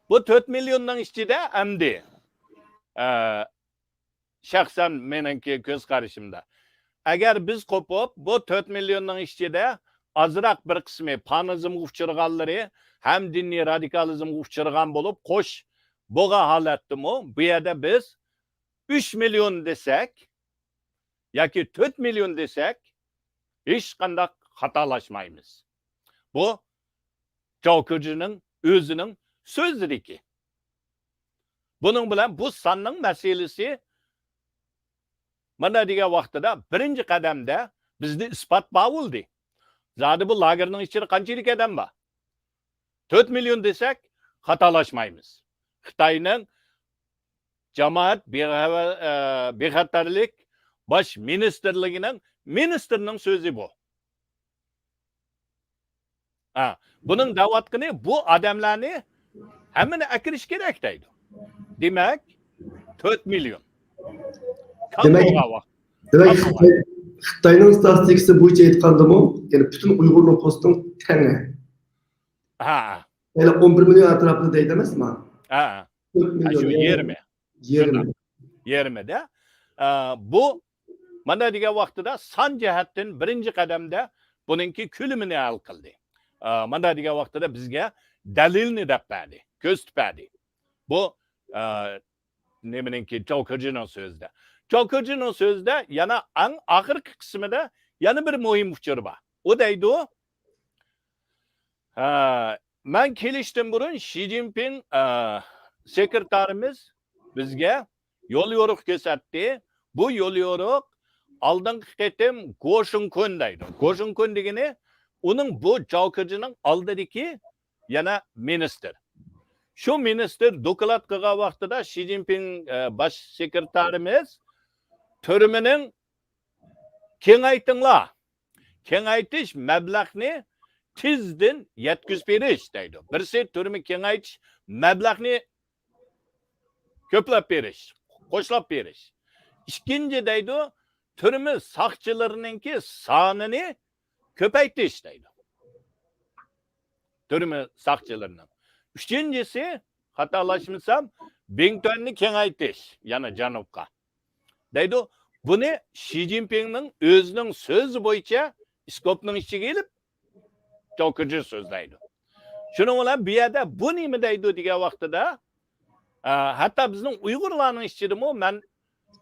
بۇ تۆت مىليوننىڭ ئىچىدە ئەمدى، ئە، شەخسەن مېنىڭكى كۆز قارىشىمدا، ئەگەر بىز قوپۇپ، بۇ تۆت مىليوننىڭ ئىچىدە ئازراق بىر قىسمى پانىزمغا ئۇچرىغانلىرى ھەم دىنىي رادىكالىزمغا ئۇچرىغان بولۇپ، قوش بولغان ھالەتتىمۇ بۇ يەردە بىز ئۈچ مىليون دېسەك ياكى تۆت مىليون دېسەك، ھېچقانداق خاتالاشمايمىز. بۇ جوكېرجىنىڭ ئۆزىنىڭ سۆزلىرىكى. بۇنىڭ بىلەن بۇ ساننىڭ مەسىلىسى مانا دېگەن ۋاقتىدا بىرىنچى قەدەمدە بىزدە ئىسپات بار بولدى. زادى بۇ لاگېرنىڭ ئىچىدە قانچىلىك ئادەم بار؟ تۆت مىليون دېسەك، خاتالاشمايمىز. خىتاينىڭ جامائەت بىخەۋە-، ئە، بىخەتەرلىك باش مىنىستىرلىكىنىڭ مىنىستىرىنىڭ سۆزى بۇ. ھە، بۇنىڭ دەۋاتقىنى بۇ ئادەملەرنى ھەممىنى ئەكىرىش كېرەك دەيدۇ. دېمەك، تۆت مىليون. كام دېمەك، بولغان ۋاقىت. دېمەك، كام بولغان؟ خىتاي، خىتاينىڭ ستاتىستىكىسى بويىچە ئېيتقاندىمۇ، يەنى پۈتۈن ئۇيغۇر نوپۇسىنىڭ تەڭى. ھە. يەنى ئون بىر مىليون ئەتراپىدا دەيدۇ ئەمەسمۇ؟ ھە. تۆت مىليون، شۇ يەنى يېرىمى. يېرىمى. شۇنداق. يېرىمىدە. ئە، بۇ مانا دېگەن ۋاقتىدا سان جەھەتتىن بىرىنچى قەدەمدە بۇنىڭكى كۆلىمىنى ھەل قىلدى. ئە، مانا دېگەن ۋاقتىدا بىزگە دەلىلنى دەپ بەردى، كۆرسىتىپ بەردى. بۇ ئە، نېمىنىڭكى، جاۋ كېجىنىڭ سۆزىدە. جاۋ كېجىنىڭ سۆزىدە يەنە ئەڭ ئاخىرقى قىسمىدا يەنە بىر مۇھىم ئۇچۇر بار. ئۇ دەيدۇ، ھە، مەن كېلىشتىن بۇرۇن شى جىنپىڭ، ئە، سېكرېتارىمىز بىزگە يول يورۇق كۆرسەتتى. بۇ يول يورۇق ئالدىنقى قېتىم گوشىڭكۈن دەيدۇ. گوشىڭكۈن دېگىنى ئۇنىڭ، بۇ جاۋ كېجىنىڭ ئالدىدىكى يەنە مىنىستىر. شۇ مىنىستىر دوكلات قىلغان ۋاقتىدا شى جىنپىڭ، ئە، باش سېكرېتارىمىز تۈرمىنىڭ كېڭەيتىڭلار، كېڭەيتىش مەبلەغنى تېزدىن يەتكۈزۈپ بېرىش دەيدۇ. بىرسى تۈرمە كېڭەيتىش مەبلەغنى كۆپلەپ بېرىش، قوشلاپ بېرىش. ئىككىنچى دەيدۇ، تۈرمە ساقچىلىرىنىڭكى سانىنى كۆپەيتىش دەيدۇ. تۈرمە ساقچىلىرىنىڭ. ئۈچىنچىسى، خاتالاشمىسام، بىڭتۈەننى كېڭەيتىش، يەنە جەنۇبقا. دەيدۇ، بۇنى شى جىنپىڭنىڭ ئۆزىنىڭ سۆزى بويىچە ئىسكوپنىڭ ئىچىگە ئېلىپ، جاۋ كېجى سۆزلەيدۇ. شۇنىڭ بىلەن بۇ يەردە بۇ نېمە دەيدۇ دېگەن ۋاقتىدا، ئە، ھەتتا بىزنىڭ ئۇيغۇرلارنىڭ ئىچىدىمۇ مەن،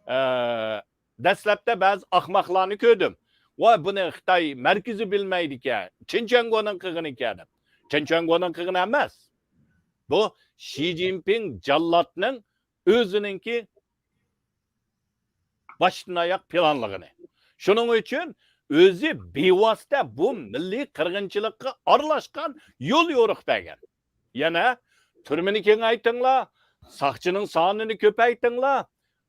ئە، دەسلەپتە بەزى ئاخماقلارنى كۆردۈم. ۋاي، بۇنى خىتاي مەركىزى بىلمەيدىكەن، چېن چۈەنگونىڭ قىلغىنى ئىكەن دەپ. چېن چۈەنگونىڭ قىلغىنى ئەمەس. بۇ شى جىنپىڭ جاللاتنىڭ ئۆزىنىڭكى باشتىن ئاياق پىلانلىغىنى. شۇنىڭ ئۈچۈن ئۆزى بىۋاسىتە بۇ مىللىي قىرغىنچىلىققا ئارىلاشقان، يول يورۇق بەرگەن. يەنە تۈرمىنى كېڭەيتىڭلار، ساقچىنىڭ سانىنى كۆپەيتىڭلار،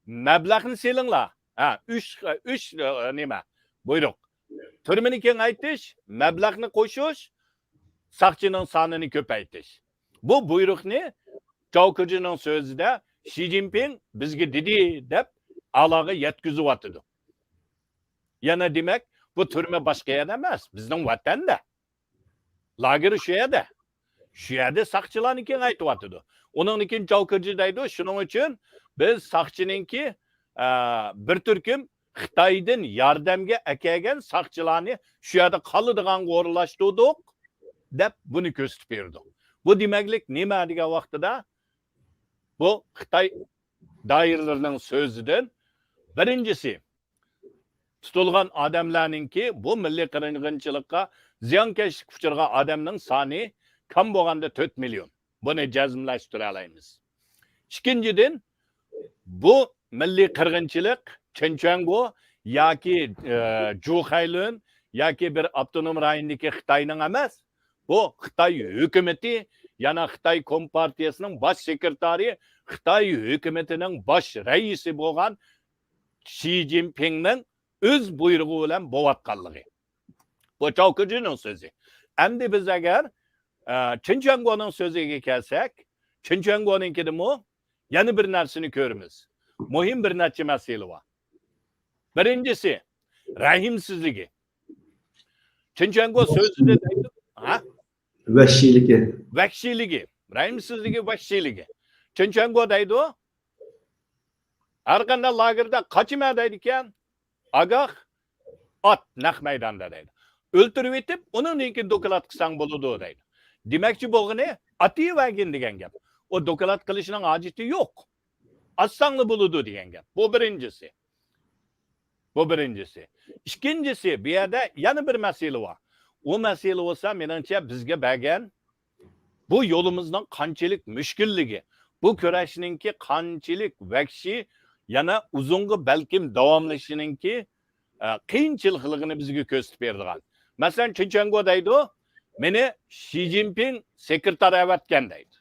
مەبلەغنى سېلىڭلار. ھە، ئۈچ، ئۈچ، ئە، نېمە؟ بۇيرۇق. تۈرمىنى كېڭەيتىش، مەبلەغنى قوشۇش، ساقچىنىڭ سانىنى كۆپەيتىش. بۇ بۇيرۇقنى جاۋ كېجىنىڭ سۆزىدە شى جىنپىڭ بىزگە دېدى دەپ ئالاغا يەتكۈزۈۋاتىدۇ. يەنە دېمەك، بۇ تۈرمە باشقا يەردە ئەمەس، بىزنىڭ ۋەتەندە. لاگېر شۇ يەردە. شۇ يەردە ساقچىلارنى كېڭەيتىۋاتىدۇ. ئۇنىڭدىن كېيىن جاۋ كېجى دەيدۇ، شۇنىڭ ئۈچۈن بىز ساقچىنىڭكى، ئە، بىر تۈركۈم خىتايدىن ياردەمگە ئەكەلگەن ساقچىلارنى شۇ يەردە قالىدىغانغا ئورۇنلاشتۇردۇق، دەپ بۇنى كۆرسىتىپ بېرىدۇ. بۇ دېمەكلىك نېمە دېگەن ۋاقتىدا، بۇ خىتاي دائىرىلىرىنىڭ سۆزىدىن، بىرىنچىسى، تۇتۇلغان ئادەملەرنىڭكى، بۇ مىللىي قىرغىنچىلىققا زىيانكەشلىككە ئۇچرىغان ئادەمنىڭ سانى كەم بولغاندا تۆت مىليون. بۇنى جەزملەشتۈرەلەيمىز. ئىككىنچىدىن، بۇ مىللىي قىرغىنچىلىق چېن چۈەنگو ياكى، ئە، جۇخەيلۈن ياكى بىر ئاپتونوم رايوندىكى خىتاينىڭ ئەمەس، بۇ خىتاي ھۆكۈمىتى، يەنە خىتاي كومپارتىيىسىنىڭ باش سېكرېتارى، خىتاي ھۆكۈمىتىنىڭ باش رەئىسى بولغان شى جىنپىڭنىڭ ئۆز بۇيرۇقى بىلەن بولۇۋاتقانلىقى. بۇ جاۋ كېجىنىڭ سۆزى. ئەمدى بىز ئەگەر، ئە، چېن چۈەنگونىڭ سۆزىگە كەلسەك، چېن چۈەنگونىڭكىدىمۇ يەنە بىر نەرسىنى كۆرىمىز. مۇھىم بىر نەچچە مەسىلە بار. بىرىنچىسى، رەھىمسىزلىكى. چېن چۈەنگو سۆزىدە دەيدۇ، ھە؟ ۋەھشىيلىكى. ۋەھشىيلىكى. رەھىمسىزلىكى، ۋەھشىيلىكى. چېن چۈەنگو دەيدۇ، ھەر قانداق لاگېردا قاچىمەن دەيدىكەن، ئاگاھ، ئات نەق مەيداندا دەيدۇ. ئۆلتۈرۈۋېتىپ، ئۇنىڭدىن كېيىن دوكلات قىلساڭ بولىدۇ دەيدۇ. دېمەكچى بولغىنى، ئاتىۋەرگىن دېگەن گەپ. ئۇ دوكلات قىلىشنىڭ ھاجىتى يوق. ئاتساڭلا بولىدۇ دېگەن گەپ. بۇ بىرىنچىسى. بۇ بىرىنچىسى. ئىككىنچىسى، بۇ يەردە يەنە بىر مەسىلە بار. ئۇ مەسىلە بولسا، مېنىڭچە، بىزگە بەرگەن بۇ يولىمىزنىڭ قانچىلىك مۈشكۈللۈكى، بۇ كۈرەشنىڭكى قانچىلىك ۋەھشىي، يەنە ئۇزۇنغا بەلكىم داۋاملىشىشىنىڭكى، ئە، قىيىنچىلىقلىقىنى بىزگە كۆرسىتىپ بېرىدىغان. مەسىلەن، چېن چۈەنگو دەيدۇ، مېنى شى جىنپىڭ سېكرېتار ئەۋەتكەن دەيدۇ.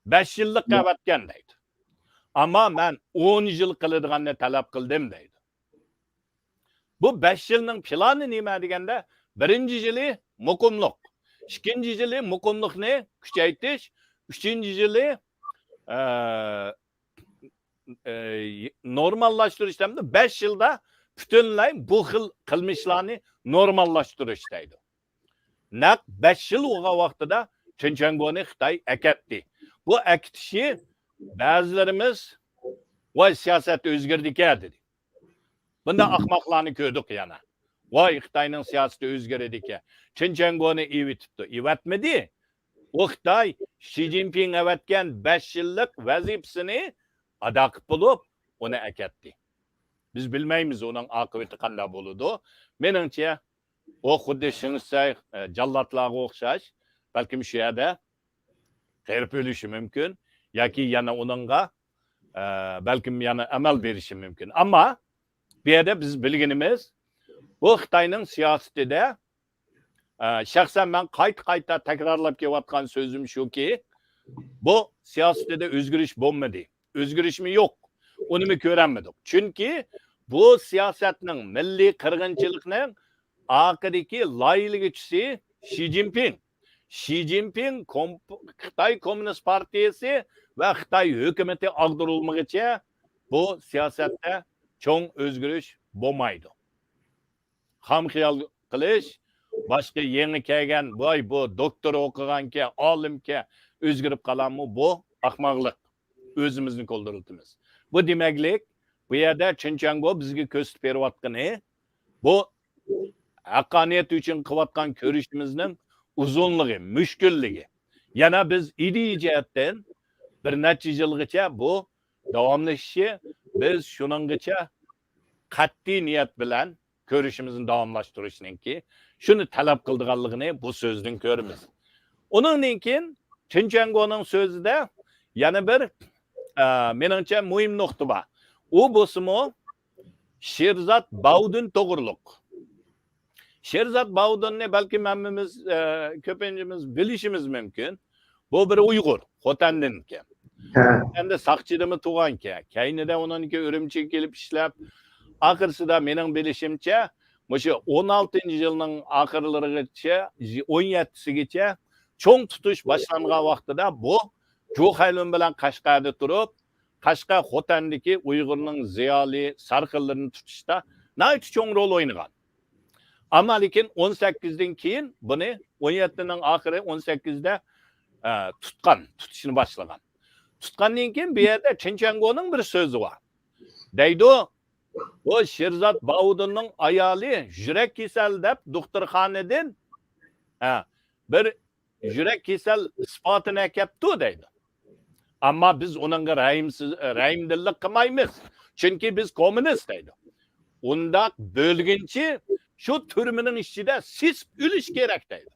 بەش يىللىق ئەۋەتكەن دەيدۇ. ئەمما مەن ئون يىل قىلىدىغاننى تەلەپ قىلدىم دەيدۇ. بۇ بەش يىلنىڭ پىلانى نېمە دېگەندە، بىرىنچى يىلى مۇقىملىق، ئىككىنچى يىلى مۇقىملىقنى كۈچەيتىش، ئۈچىنچى يىلى، ئە، ئە، نورماللاشتۇرۇش دەمدۇ، بەش يىلدا پۈتۈنلەي بۇ خىل قىلمىشلارنى نورماللاشتۇرۇش دەيدۇ. نەق بەش يىل بولغان ۋاقتىدا چېن چۈەنگونى خىتاي ئەكەتتى. بۇ ئەكېتىشى بەزىلىرىمىز، ۋاي، سىياسەت ئۆزگەردىكەن دېدى. بۇنداق ئاخماقلارنى كۆردۇق يەنە. ۋاي، خىتاينىڭ سىياسىتى ئۆزگىرىدىكەن. چېن چۈەنگونى ئېۋىتىپتۇ. ئېۋەتمىدى. ئۇ خىتاي شى جىنپىڭ ئەۋەتكەن بەش يىللىق ۋەزىپىسىنى ئادا قىلىپ بولۇپ، ئۇنى ئەكەتتى. بىز بىلمەيمىز ئۇنىڭ ئاقىۋىتى قانداق بولىدۇ. مېنىڭچە، ئۇ خۇددى شېڭ شىسەي، ئە، جاللاتلارغا ئوخشاش، بەلكىم شۇ يەردە قېرىپ ئۆلۈشى مۇمكىن ياكى يەنە ئۇنىڭغا، ئە، بەلكىم يەنە ئەمەل بېرىشى مۇمكىن. ئەمما بۇ يەردە بىز بىلگىنىمىز، بۇ خىتاينىڭ سىياسىتىدە، ئە، شەخسەن مەن قايتا-قايتا تەكرارلاپ كېلىۋاتقان سۆزۈم شۇكى، بۇ سىياسىتىدە ئۆزگىرىش بولمىدى. ئۆزگىرىشمۇ يوق. ئۇنىمۇ كۆرەلمىدۇق. چۈنكى بۇ سىياسەتنىڭ، مىللىي قىرغىنچىلىقنىڭ ئارقىدىكى لايىھىلىگۈچىسى شى جىنپىڭ. شى جىنپىڭ كوم-، خىتاي كوممۇنىست پارتىيىسى ۋە خىتاي ھۆكۈمىتى ئاغدۇرۇلمىغىچە بۇ سىياسەتتە چوڭ ئۆزگىرىش بولمايدۇ. خام خىيال قىلىش، باشقا يېڭى كەلگەن، ۋاي، بۇ دوكتور ئوقۇغانكەن، ئالىمكەن، ئۆزگىرىپ قالامۇ؟ بۇ ئاخماقلىق. ئۆزىمىزنى كولدۇرلىتىمىز. بۇ دېمەكلىك، بۇ يەردە چېن چۈەنگو بىزگە كۆرسىتىپ بېرىۋاتقىنى، بۇ ھەققانىيەت ئۈچۈن قىلىۋاتقان كۈرىشىمىزنىڭ ئۇزۇنلۇقى، مۈشكۈللۈكى. يەنە بىز ئىدىيە جەھەتتىن بىر نەچچە يىلغىچە بۇ داۋاملىشىشى، بىز شۇنىڭغىچە قەتئىي نىيەت بىلەن كۈرىشىمىزنى داۋاملاشتۇرۇشنىڭكى شۇنى تەلەپ قىلىدىغانلىقىنى بۇ سۆزدىن كۆرىمىز. ئۇنىڭدىن كېيىن چېن چۈەنگونىڭ سۆزىدە يەنە بىر، ئە، مېنىڭچە مۇھىم نۇقتا بار. ئۇ بولسىمۇ شېرزاد باۋدىن توغرۇلۇق. شېرزاد باۋدىننى بەلكىم ھەممىمىز، ئە، كۆپىنچىمىز بىلىشىمىز مۇمكىن. بۇ بىر ئۇيغۇر، خوتەندىنكەن. ھە. خوتەندە ساقچىدىمۇ تۇغانكەن. كەينىدە ئۇنىڭكى ئۈرۈمچىگە كېلىپ ئىشلەپ، ئاخىرسىدا مېنىڭ بىلىشىمچە، مۇشۇ ئون ئالتىنچى يىلنىڭ ئاخىرلىرىغىچە، ئون يەتتىسىگىچە چوڭ تۇتۇش باشلانغان ۋاقتىدا بۇ جۇ خەيلۇن بىلەن قەشقەردە تۇرۇپ، قەشقەر خوتەندىكى ئۇيغۇرنىڭ زىيالىي سەرخىللىرىنى تۇتۇشتا ناھايىتى چوڭ رول ئوينىغان. ئەمما لېكىن ئون سەككىزدىن كېيىن بۇنى، ئون يەتتىنىڭ ئاخىرى، ئون سەككىزدە، ئە، تۇتقان، تۇتۇشنى باشلىغان. تۇتقاندىن كېيىن بۇ يەردە چېن چۈەنگونىڭ بىر سۆزى بار. دەيدۇ، بۇ شېرزاد باۋۇدۇننىڭ ئايالى يۈرەك كېسەل دەپ دوختۇرخانىدىن، ھە، بىر يۈرەك كېسەل ئىسپاتىنى ئەكەپتۇ دەيدۇ. ئەمما بىز ئۇنىڭغا رەھىمسىز، رەھىمدىللىك قىلمايمىز. چۈنكى بىز كوممۇنىست دەيدۇ. ئۇنداق بۆلگۈنچى شۇ تۈرمىنىڭ ئىچىدە سېسىپ ئۆلۈش كېرەك دەيدۇ.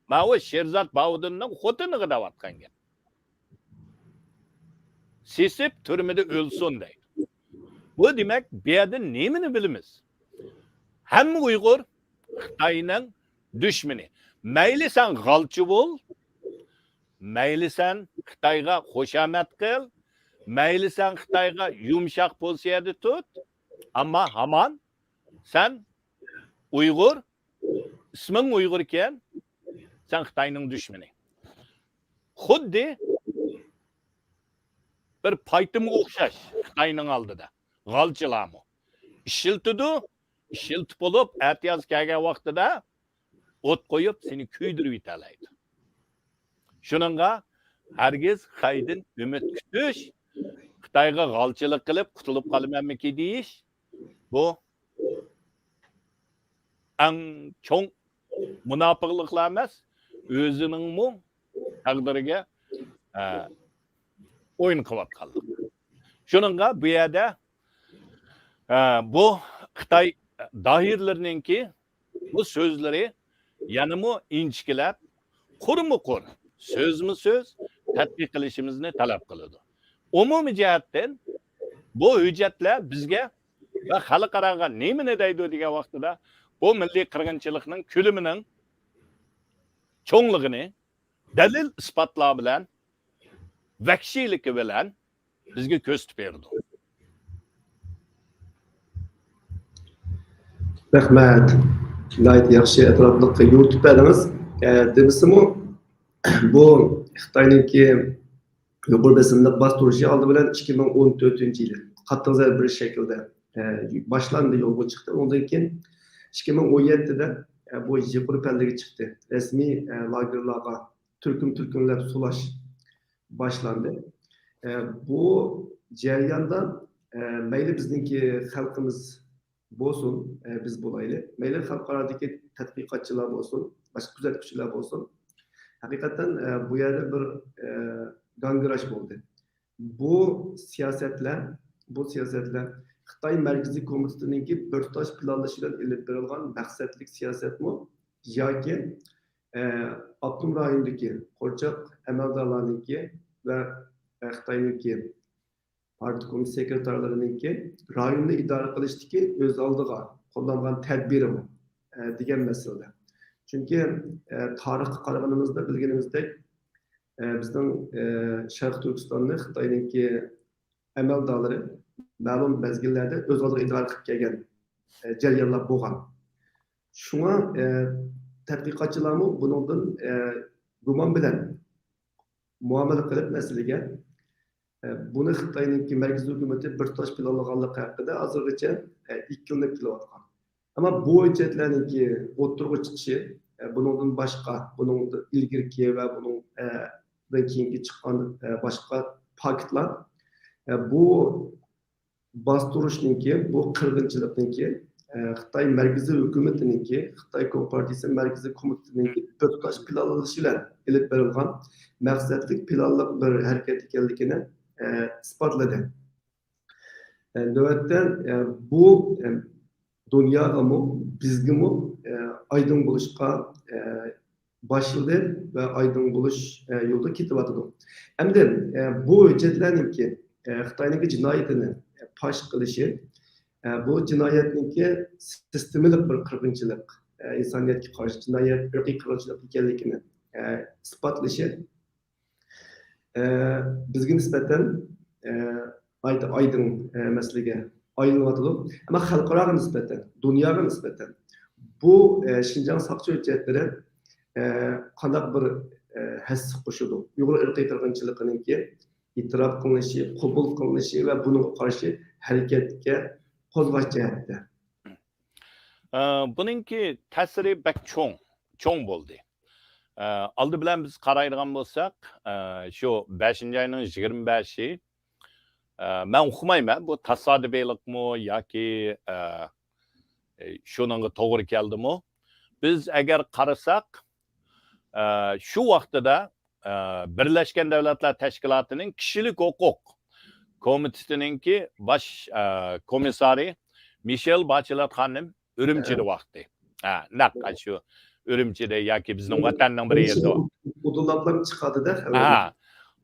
ماۋۇ شېرزاد باۋۇدۇننىڭ خوتۇنىغا دەۋاتقان گەپ. سېسىپ تۈرمىدە ئۆلسۇن دەيدۇ. بۇ دېمەك، بۇ يەردىن نېمىنى بىلىمىز؟ ھەممە ئۇيغۇر خىتاينىڭ دۈشمىنى. مەيلى سەن غالچى بول، مەيلى سەن خىتايغا خۇشامەت قىل، مەيلى سەن خىتايغا يۇمشاق پوزىتسىيەدە تۇت، ئەمما ھامان سەن ئۇيغۇر، ئىسمىڭ ئۇيغۇركەن، سەن خىتاينىڭ دۈشمىنى. خۇددى بىر پايتىمغا ئوخشاش خىتاينىڭ ئالدىدا. غالچىلارمۇ ئىشلىتىدۇ، ئىشلىتىپ بولۇپ، ئەتىياز كەلگەن ۋاقتىدا ئوت قويۇپ، سېنى كۆيدۈرۈپ يېتەلەيدۇ. شۇنىڭغا ھەرگىز خىتايدىن ئۈمىد كۈتۈش، خىتايغا غالچىلىق قىلىپ قۇتۇلۇپ قالىمەنمىكى دېيىش، بۇ ئەڭ چوڭ مۇناپىقلىقلار ئەمەس، ئۆزىنىڭمۇ تەقدىرىگە، ئە، ئويۇن قىلىۋاتقانلىق. شۇنىڭغا بۇ يەردە، ئە، بۇ خىتاي داھىرلىرىنىڭكى بۇ سۆزلىرى يەنىمۇ ئىنچىكىلەپ، قۇرمۇ قۇر، سۆزمۇ سۆز تەتقىق قىلىشىمىزنى تەلەپ قىلىدۇ. ئومۇمىي جەھەتتىن بۇ ھۆججەتلەر بىزگە ۋە خەلقئاراغا نېمىنى دەيدۇ دېگەن ۋاقتىدا، بۇ مىللىي قىرغىنچىلىقنىڭ كۆلىمىنىڭ چوڭلۇقىنى دەلىل ئىسپاتلار بىلەن، ۋەھشىيلىكى بىلەن بىزگە كۆرسىتىپ بېرىدۇ. رەھمەت. ناھايىتى ياخشى، ئەتراپلىق يورۇتۇپ بەردىڭىز. ئە، دېمىسىمۇ، بۇ خىتاينىڭكى يۇقىرى بېسىملىق باستۇرۇشى ئالدى بىلەن ئىككى مىڭ ئون تۆتىنچى يىلى قاتتىق زەربە بېرىش شەكلىدە، ئە، باشلاندى، يولغا چىقتى. ئۇنىڭدىن كېيىن ئىككى مىڭ ئون يەتتىدە، ئە، بۇ يۇقىرى پەللىگە چىقتى. رەسمىي، ئە، لاگېرلارغا تۈركۈم-تۈركۈملەپ سولاش باشلاندى. ئە، بۇ جەرياندا، ئە، مەيلى بىزنىڭكى خەلقىمىز بولسۇن، ئە، بىز بولايلى، مەيلى خەلقئارادىكى تەتقىقاتچىلار بولسۇن، باشقا كۆزەتكۈچىلەر بولسۇن، ھەقىقەتەن، ئە، بۇ يەردە بىر، ئە، گاڭگىراش بولدى. بۇ سىياسەتلەر، بۇ سىياسەتلەر خىتاي مەركىزىي كومىتېتىنىڭكى بىر تۇتاش پىلانلىشى بىلەن ئېلىپ بېرىلغان مەقسەتلىك سىياسەتمۇ ياكى، ئە، ئاپتونوم رايوندىكى قورچاق ئەمەلدارلارنىڭكى ۋە، ئە، خىتاينىڭكى پارتكوم سېكرېتارلىرىنىڭكى رايوننى ئىدارە قىلىشتىكى ئۆز ئالدىغا قوللانغان تەدبىرىمۇ، ئە، دېگەن مەسىلىدە. چۈنكى، ئە، تارىخقا قارىغىنىمىزدا بىلگىنىمىزدەك، ئە، بىزنىڭ، ئە، شەرقىي تۈركىستاننى خىتاينىڭكى ئەمەلدارلىرى مەلۇم مەزگىللەردە ئۆز ئالدىغا ئىدارە قىلىپ كەلگەن، ئە، جەريانلار بولغان. شۇڭا، ئە، تەتقىقاتچىلارمۇ بۇنىڭدىن، ئە، گۇمان بىلەن مۇئامىلە قىلىپ مەسىلىگە، ئە، بۇنى خىتاينىڭكى مەركىزىي ھۆكۈمىتى بىر تۇتاش پىلانلىغانلىقى ھەققىدە ھازىرغىچە، ئە، ئىككىلىنىپ كېلىۋاتقان. ئەمما بۇ ھۆججەتلەرنىڭكى ئوتتۇرىغا چىقىشى، ئە، بۇنىڭدىن باشقا، بۇنىڭدىن ئىلگىرىكى ۋە بۇنىڭ، ئە، دىن كېيىنكى چىققان، ئە، باشقا پاكىتلار، ئە، بۇ باستۇرۇشنىڭكى، بۇ قىرغىنچىلىقنىڭكى، ئە، خىتاي مەركىزىي ھۆكۈمىتىنىڭكى، خىتاي كومپارتىيىسى مەركىزىي كومىتېتىنىڭكى بىر تۇتاش پىلانلىشى بىلەن ئېلىپ بېرىلغان مەقسەتلىك پىلانلىق بىر ھەرىكەت ئىكەنلىكىنى، ئە، ئىسپاتلىدى. ئە، نۆۋەتتە، ئە، بۇ، ئە، دۇنياغىمۇ، بىزگىمۇ، ئە، ئايدىڭ بولۇشقا، ئە، باشلىدى ۋە ئايدىڭ بولۇش، ئە، يولىدا كېتىۋاتىدۇ. ئەمدى، ئە، بۇ ھۆججەتلەرنىڭكى، ئە، خىتاينىڭكى جىنايىتىنى، ئە، پاش قىلىشى، ئە، بۇ جىنايەتنىڭكى سىستېمىلىق بىر قىرغىنچىلىق، ئە، ئىنسانىيەتكە قارشى جىنايەت، ئىرقىي قىرغىنچىلىق ئىكەنلىكىنى، ئە، ئىسپاتلىشى، ئە، بىزگە نىسبەتەن، ئە، ئايدىڭ، ئايدىڭ، ئە، مەسىلىگە ئايلىنىۋاتىدۇ. ئەمما خەلقئاراغا نىسبەتەن، دۇنياغا نىسبەتەن بۇ، ئە، شىنجاڭ ساقچى ھۆججەتلىرى، ئە، قانداق بىر، ئە، ھەسسە قوشىدۇ ئۇيغۇر ئىرقىي قىرغىنچىلىقىنىڭكى ئېتىراپ قىلىنىشى، قوبۇل قىلىنىشى ۋە بۇنىڭغا قارشى ھەرىكەتكە قوزغاش جەھەتتە؟ ئە، بۇنىڭكى تەسىرى بەك چوڭ، چوڭ بولدى. ئە، ئالدى بىلەن بىز قارايدىغان بولساق، ئە، شۇ بەشىنچى ئاينىڭ يىگىرمە بەشى، ئە، مەن ئۇقمايمەن، بۇ تاسادىپىيلىقمۇ ياكى، ئە، ئە، شۇنىڭغا توغرا كەلدىمۇ؟ بىز ئەگەر قارىساق، ئە، شۇ ۋاقتىدا، ئە، بىرلەشكەن دۆلەتلەر تەشكىلاتىنىڭ كىشىلىك ھوقۇق كومىتېتىنىڭكى باش، ئە، كومىسسارى مىشېل باچېلات خانىم ئۈرۈمچىدە ۋاقتى. ھە، نەق شۇ ئۈرۈمچىدە ياكى بىزنىڭ ۋەتەننىڭ بىر يېرىدە. ئۇدۇللاپلا چىقاتىدە. ھە.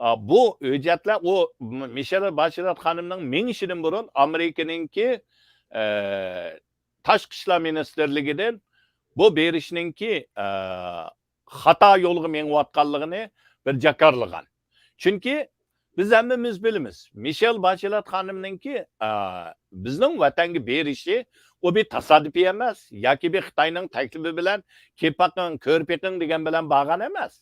ئا، بۇ ھۆججەتلەر، ئۇ م-، مىشېل باچېلات خانىمنىڭ مېڭىشىدىن بۇرۇن ئامېرىكىنىڭكى، ئە، تاشقى ئىشلار مىنىستىرلىكىدىن بۇ بېرىشنىڭكى، ئە، خاتا يولغا مېڭىۋاتقانلىقىنى بىر جاكارلىغان. چۈنكى بىز ھەممىمىز بىلىمىز، مىشېل باچېلات خانىمنىڭكى، ئە، بىزنىڭ ۋەتەنگە بېرىشى، ئۇ بىر تاسادىپىي ئەمەس ياكى بىر خىتاينىڭ تەكلىپى بىلەن كېلىپ بېقىڭ، كۆرۈپ بېقىڭ دېگەن بىلەن بارغان ئەمەس.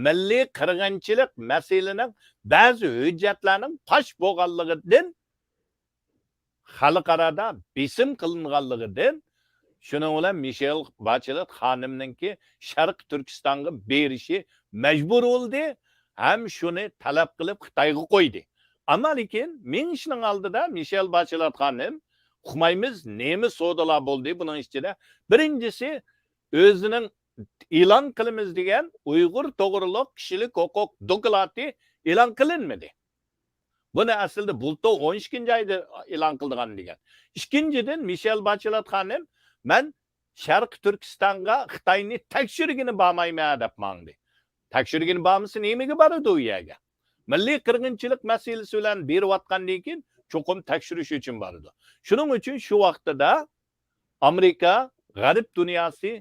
مىللىي قىرغىنچىلىق مەسىلىنىڭ بەزى ھۆججەتلەرنىڭ پاش بولغانلىقىدىن، خەلقئارادا بېسىم قىلىنغانلىقىدىن، شۇنىڭ بىلەن مىشېل باچېلات خانىمنىڭكى شەرقىي تۈركىستانغا بېرىشى مەجبۇر بولدى ھەم شۇنى تەلەپ قىلىپ خىتايغا قويدى. ئەمما لېكىن مېڭىشنىڭ ئالدىدا مىشېل باچېلات خانىم، ئۇقمايمىز، نېمە سودىلار بولدى بۇنىڭ ئىچىدە؟ بىرىنچىسى، ئۆزىنىڭ ئېلان قىلىمىز دېگەن ئۇيغۇر توغرۇلۇق كىشىلىك ھوقۇق دوكلاتى ئېلان قىلىنمىدى. بۇنى ئەسلىدە بۇلتۇر ئون ئىككىنچى ئايدا ئېلان قىلىدىغان دېگەن. ئىككىنچىدىن، مىشېل باچېلات خانىم، مەن شەرقىي تۈركىستانغا خىتاينى تەكشۈرگىلى بارمايمەن دەپ ماڭدى. تەكشۈرگىلى بارمىسا، نېمىگە بارىدۇ ئۇ يەرگە؟ مىللىي قىرغىنچىلىق مەسىلىسى بىلەن بېرىۋاتقاندىن كېيىن چوقۇم تەكشۈرۈش ئۈچۈن بارىدۇ. شۇنىڭ ئۈچۈن شۇ ۋاقتىدا ئامېرىكا، غەرب دۇنياسى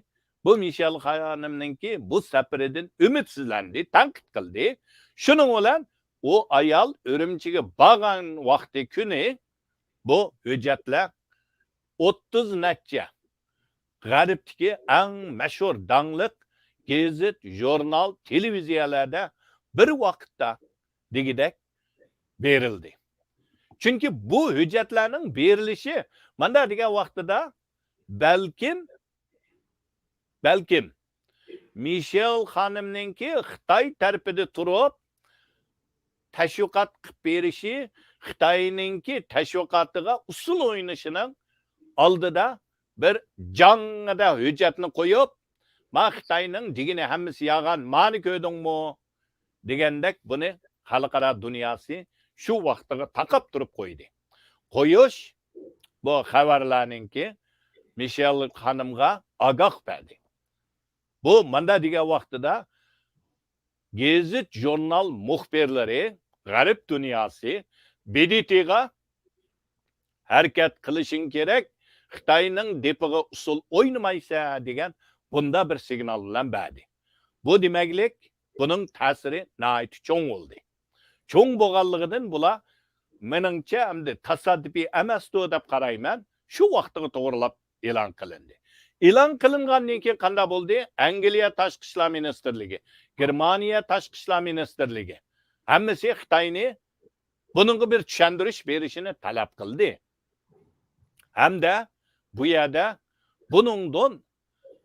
بۇ مىشېل خانىمنىڭكى بۇ سەپىرىدىن ئۈمىدسىزلەندى، تەنقىد قىلدى. شۇنىڭ بىلەن ئۇ ئايال ئۈرۈمچىگە بارغان ۋاقتى كۈنى بۇ ھۆججەتلەر ئوتتۇز نەچچە غەربتىكى ئەڭ مەشھۇر، داڭلىق گېزىت، ژۇرنال، تېلېۋىزىيەلەردە بىر ۋاقىتتا دېگۈدەك بېرىلدى. چۈنكى بۇ ھۆججەتلەرنىڭ بېرىلىشى ماندا دېگەن ۋاقتىدا بەلكىم، بەلكىم مىشېل خانىمنىڭكى خىتاي تەرىپىدە تۇرۇپ تەشۋىقات قىلىپ بېرىشى، خىتاينىڭكى تەشۋىقاتىغا ئۇسسۇل ئوينىشىنىڭ ئالدىدا بىر جاڭڭىدە ھۆججەتنى قويۇپ، ما خىتاينىڭ دېگىنى ھەممىسى يالغان، مانى كۆردۈڭمۇ؟ دېگەندەك بۇنى خەلقئارا دۇنياسى شۇ ۋاقتىغا تاقاپ تۇرۇپ قويدى. قويۇش بۇ خەۋەرلەرنىڭكى مىشېل خانىمغا ئاگاھ بەردى. بۇ ماندا دېگەن ۋاقتىدا گېزىت، ژۇرنال مۇخبىرلىرى، غەرب دۇنياسى ب د ت غا ھەرىكەت قىلىشىڭ كېرەك، خىتاينىڭ دېپىغا ئۇسسۇل ئوينىمايسەن دېگەن بۇندا بىر سىگنال بىلەن بەردى. بۇ دېمەكلىك، بۇنىڭ تەسىرى ناھايىتى چوڭ بولدى. چوڭ بولغانلىقىدىن بۇلار، مېنىڭچە، ئەمدى تاسادىپىي ئەمەستۇ دەپ قارايمەن، شۇ ۋاقتىغا توغرىلاپ ئېلان قىلىندى. ئېلان قىلىنغاندىن كېيىن قانداق بولدى؟ ئەنگلىيە تاشقى ئىشلار مىنىستىرلىكى، گېرمانىيە تاشقى ئىشلار مىنىستىرلىكى، ھەممىسى خىتاينى بۇنىڭغا بىر چۈشەندۈرۈش بېرىشىنى تەلەپ قىلدى. ھەمدە بۇ يەردە بۇنىڭدىن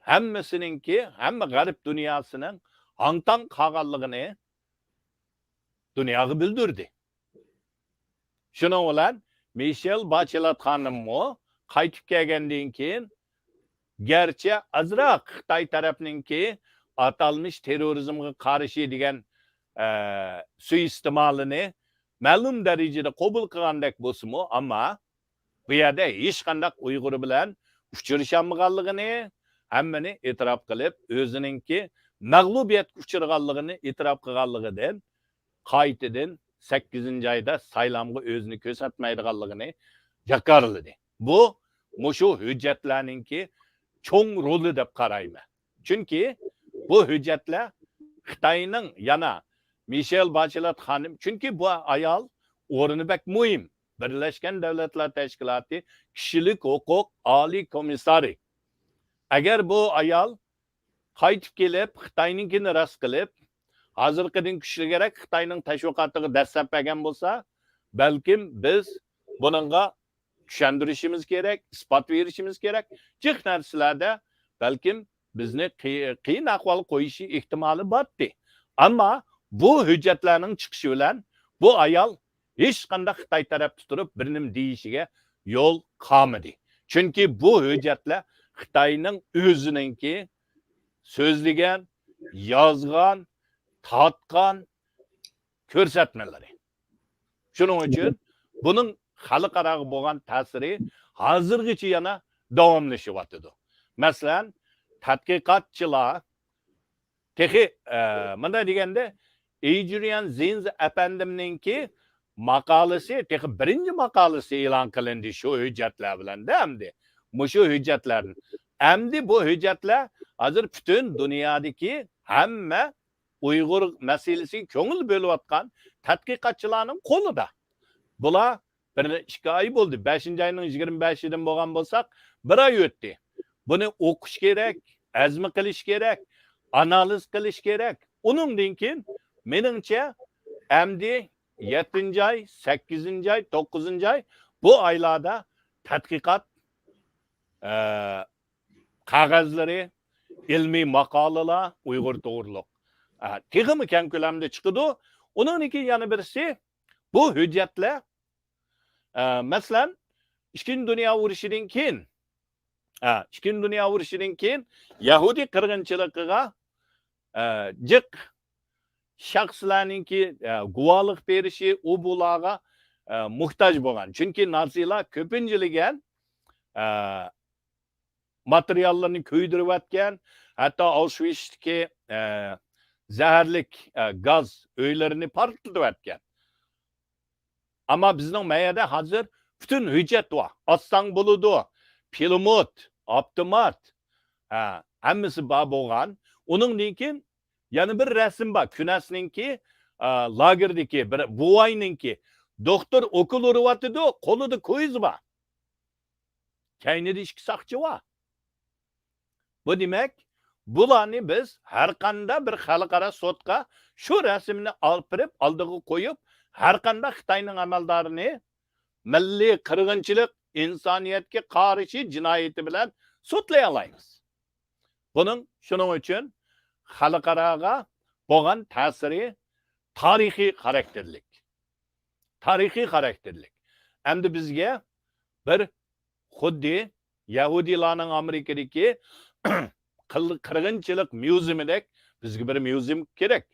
ھەممىسىنىڭكى، ھەممە غەرب دۇنياسىنىڭ ھاڭ-تاڭ قالغانلىقىنى دۇنياغا بىلدۈردى. شۇنىڭ بىلەن مىشېل باچېلات خانىممۇ قايتىپ كەلگەندىن كېيىن، گەرچە ئازراق خىتاي تەرەپنىڭكى ئاتالمىش تېررورىزمغا قارشى دېگەن، ئە، سۇيىئىستېمالىنى مەلۇم دەرىجىدە قوبۇل قىلغاندەك بولسىمۇ، ئەمما بۇ يەردە ھېچقانداق ئۇيغۇر بىلەن ئۇچرىشالمىغانلىقىنى، ھەممىنى ئېتىراپ قىلىپ، ئۆزىنىڭكى مەغلۇبىيەتكە ئۇچرىغانلىقىنى ئېتىراپ قىلغانلىقىدىن، قايتىدىن سەككىزىنچى ئايدا سايلامغا ئۆزىنى كۆرسەتمەيدىغانلىقىنى جاكارلىدى. بۇ مۇشۇ ھۆججەتلەرنىڭكى چوڭ رولى دەپ قارايمەن. چۈنكى بۇ ھۆججەتلەر خىتاينىڭ، يەنە مىشېل باچېلات خانىم، چۈنكى بۇ ئايال ئورنى بەك مۇھىم. بىرلەشكەن دۆلەتلەر تەشكىلاتى كىشىلىك ھوقۇق ئالىي كومىسسارى. ئەگەر بۇ ئايال قايتىپ كېلىپ، خىتاينىڭكىنى راست قىلىپ، ھازىرقىدىن كۈچلۈكرەك خىتاينىڭ تەشۋىقاتىغا دەسسەپ بەرگەن بولسا، بەلكىم بىز بۇنىڭغا چۈشەندۈرۈشىمىز كېرەك، ئىسپات بېرىشىمىز كېرەك. جىق نەرسىلەردە بەلكىم بىزنى قىي-، قىيىن ئەھۋالغا قويۇشى ئېھتىمالى بارتتى. ئەمما بۇ ھۆججەتلەرنىڭ چىقىشى بىلەن بۇ ئايال ھېچقانداق خىتاي تەرەپتە تۇرۇپ بىر نېمە دېيىشىگە يول قالمىدى. چۈنكى بۇ ھۆججەتلەر خىتاينىڭ ئۆزىنىڭكى سۆزلىگەن، يازغان، تارتقان كۆرسەتمىلىرى. شۇنىڭ ئۈچۈن بۇنىڭ خەلقئاراغا بولغان تەسىرى ھازىرغىچە يەنە داۋاملىشىۋاتىدۇ. مەسىلەن، تەتقىقاتچىلار تېخى، ئە، مۇنداق دېگەندە، ئېدرىيان زىنز ئەپەندىمنىڭكى ماقالىسى، تېخى بىرىنچى ماقالىسى ئېلان قىلىندى شۇ ھۆججەتلەر بىلەن-دە ئەمدى. مۇشۇ ھۆججەتلەرنى. ئەمدى بۇ ھۆججەتلەر ھازىر پۈتۈن دۇنيادىكى ھەممە ئۇيغۇر مەسىلىسىگە كۆڭۈل بۆلۈۋاتقان تەتقىقاتچىلارنىڭ قولىدا. بۇلار بىر ئىككى ئاي بولدى. بەشىنچى ئاينىڭ يىگىرمە بەشىدىن بولغان بولساق، بىر ئاي ئۆتتى. بۇنى ئوقۇش كېرەك، ھەزىم قىلىش كېرەك، ئانالىز قىلىش كېرەك. ئۇنىڭدىن كېيىن، مېنىڭچە، ئەمدى يەتتىنچى ئاي، سەككىزىنچى ئاي، توققۇزىنچى ئاي، بۇ ئايلاردا تەتقىقات، ئە، قەغەزلىرى، ئىلمىي ماقالىلەر ئۇيغۇر توغرۇلۇق، ئە، تېخىمۇ كەڭ كۆلەمدە چىقىدۇ. ئۇنىڭدىن كېيىن يەنە بىرسى، بۇ ھۆججەتلەر، ئە، مەسىلەن، ئىككىنچى دۇنيا ئۇرۇشىدىن كېيىن، ئە، ئىككىنچى دۇنيا ئۇرۇشىدىن كېيىن يەھۇدىي قىرغىنچىلىقىغا، ئە، جىق شەخسلەرنىڭكى، ئە، گۇۋاھلىق بېرىشى، ئۇ بۇلارغا، ئە، موھتاج بولغان. چۈنكى نازىلار كۆپىنچىلىگەن، ئە، ماتېرىياللىرىنى كۆيدۈرۈۋەتكەن، ھەتتا ئاۋشۋىتستىكى، ئە، زەھەرلىك، ئە، گاز ئۆيلىرىنى پارتلىتىۋەتكەن. ئەمما بىزنىڭ مەيەدە ھازىر پۈتۈن ھۆججەت بار. ئاتساڭ بولىدۇ، پىلىموت، ئاپتومات، ھە، ھەممىسى بار بولغان. ئۇنىڭدىن كېيىن يەنە بىر رەسىم بار. كۈنەسنىڭكى، ئە، لاگېردىكى بىر بوۋاينىڭكى. دوختۇر ئوكۇل ئۇرۇۋاتىدۇ، قولىدا كويزا بار. كەينىدە ئىككى ساقچى بار. بۇ دېمەك، بۇلارنى بىز ھەرقانداق بىر خەلقئارا سوتقا شۇ رەسىمنى ئاپىرىپ ئالدىغا قويۇپ، ھەرقانداق خىتاينىڭ ئەمەلدارىنى مىللىي قىرغىنچىلىق، ئىنسانىيەتكە قارشى جىنايىتى بىلەن سوتلىيالايمىز. بۇنىڭ، شۇنىڭ ئۈچۈن خەلقئاراغا بولغان تەسىرى تارىخىي خاراكتېرلىك. تارىخىي خاراكتېرلىك. ئەمدى بىزگە بىر خۇددى يەھۇدىيلارنىڭ ئامېرىكىدىكى قىل-، قىرغىنچىلىق ميۇزېمىدەك بىزگە بىر ميۇزېم كېرەك.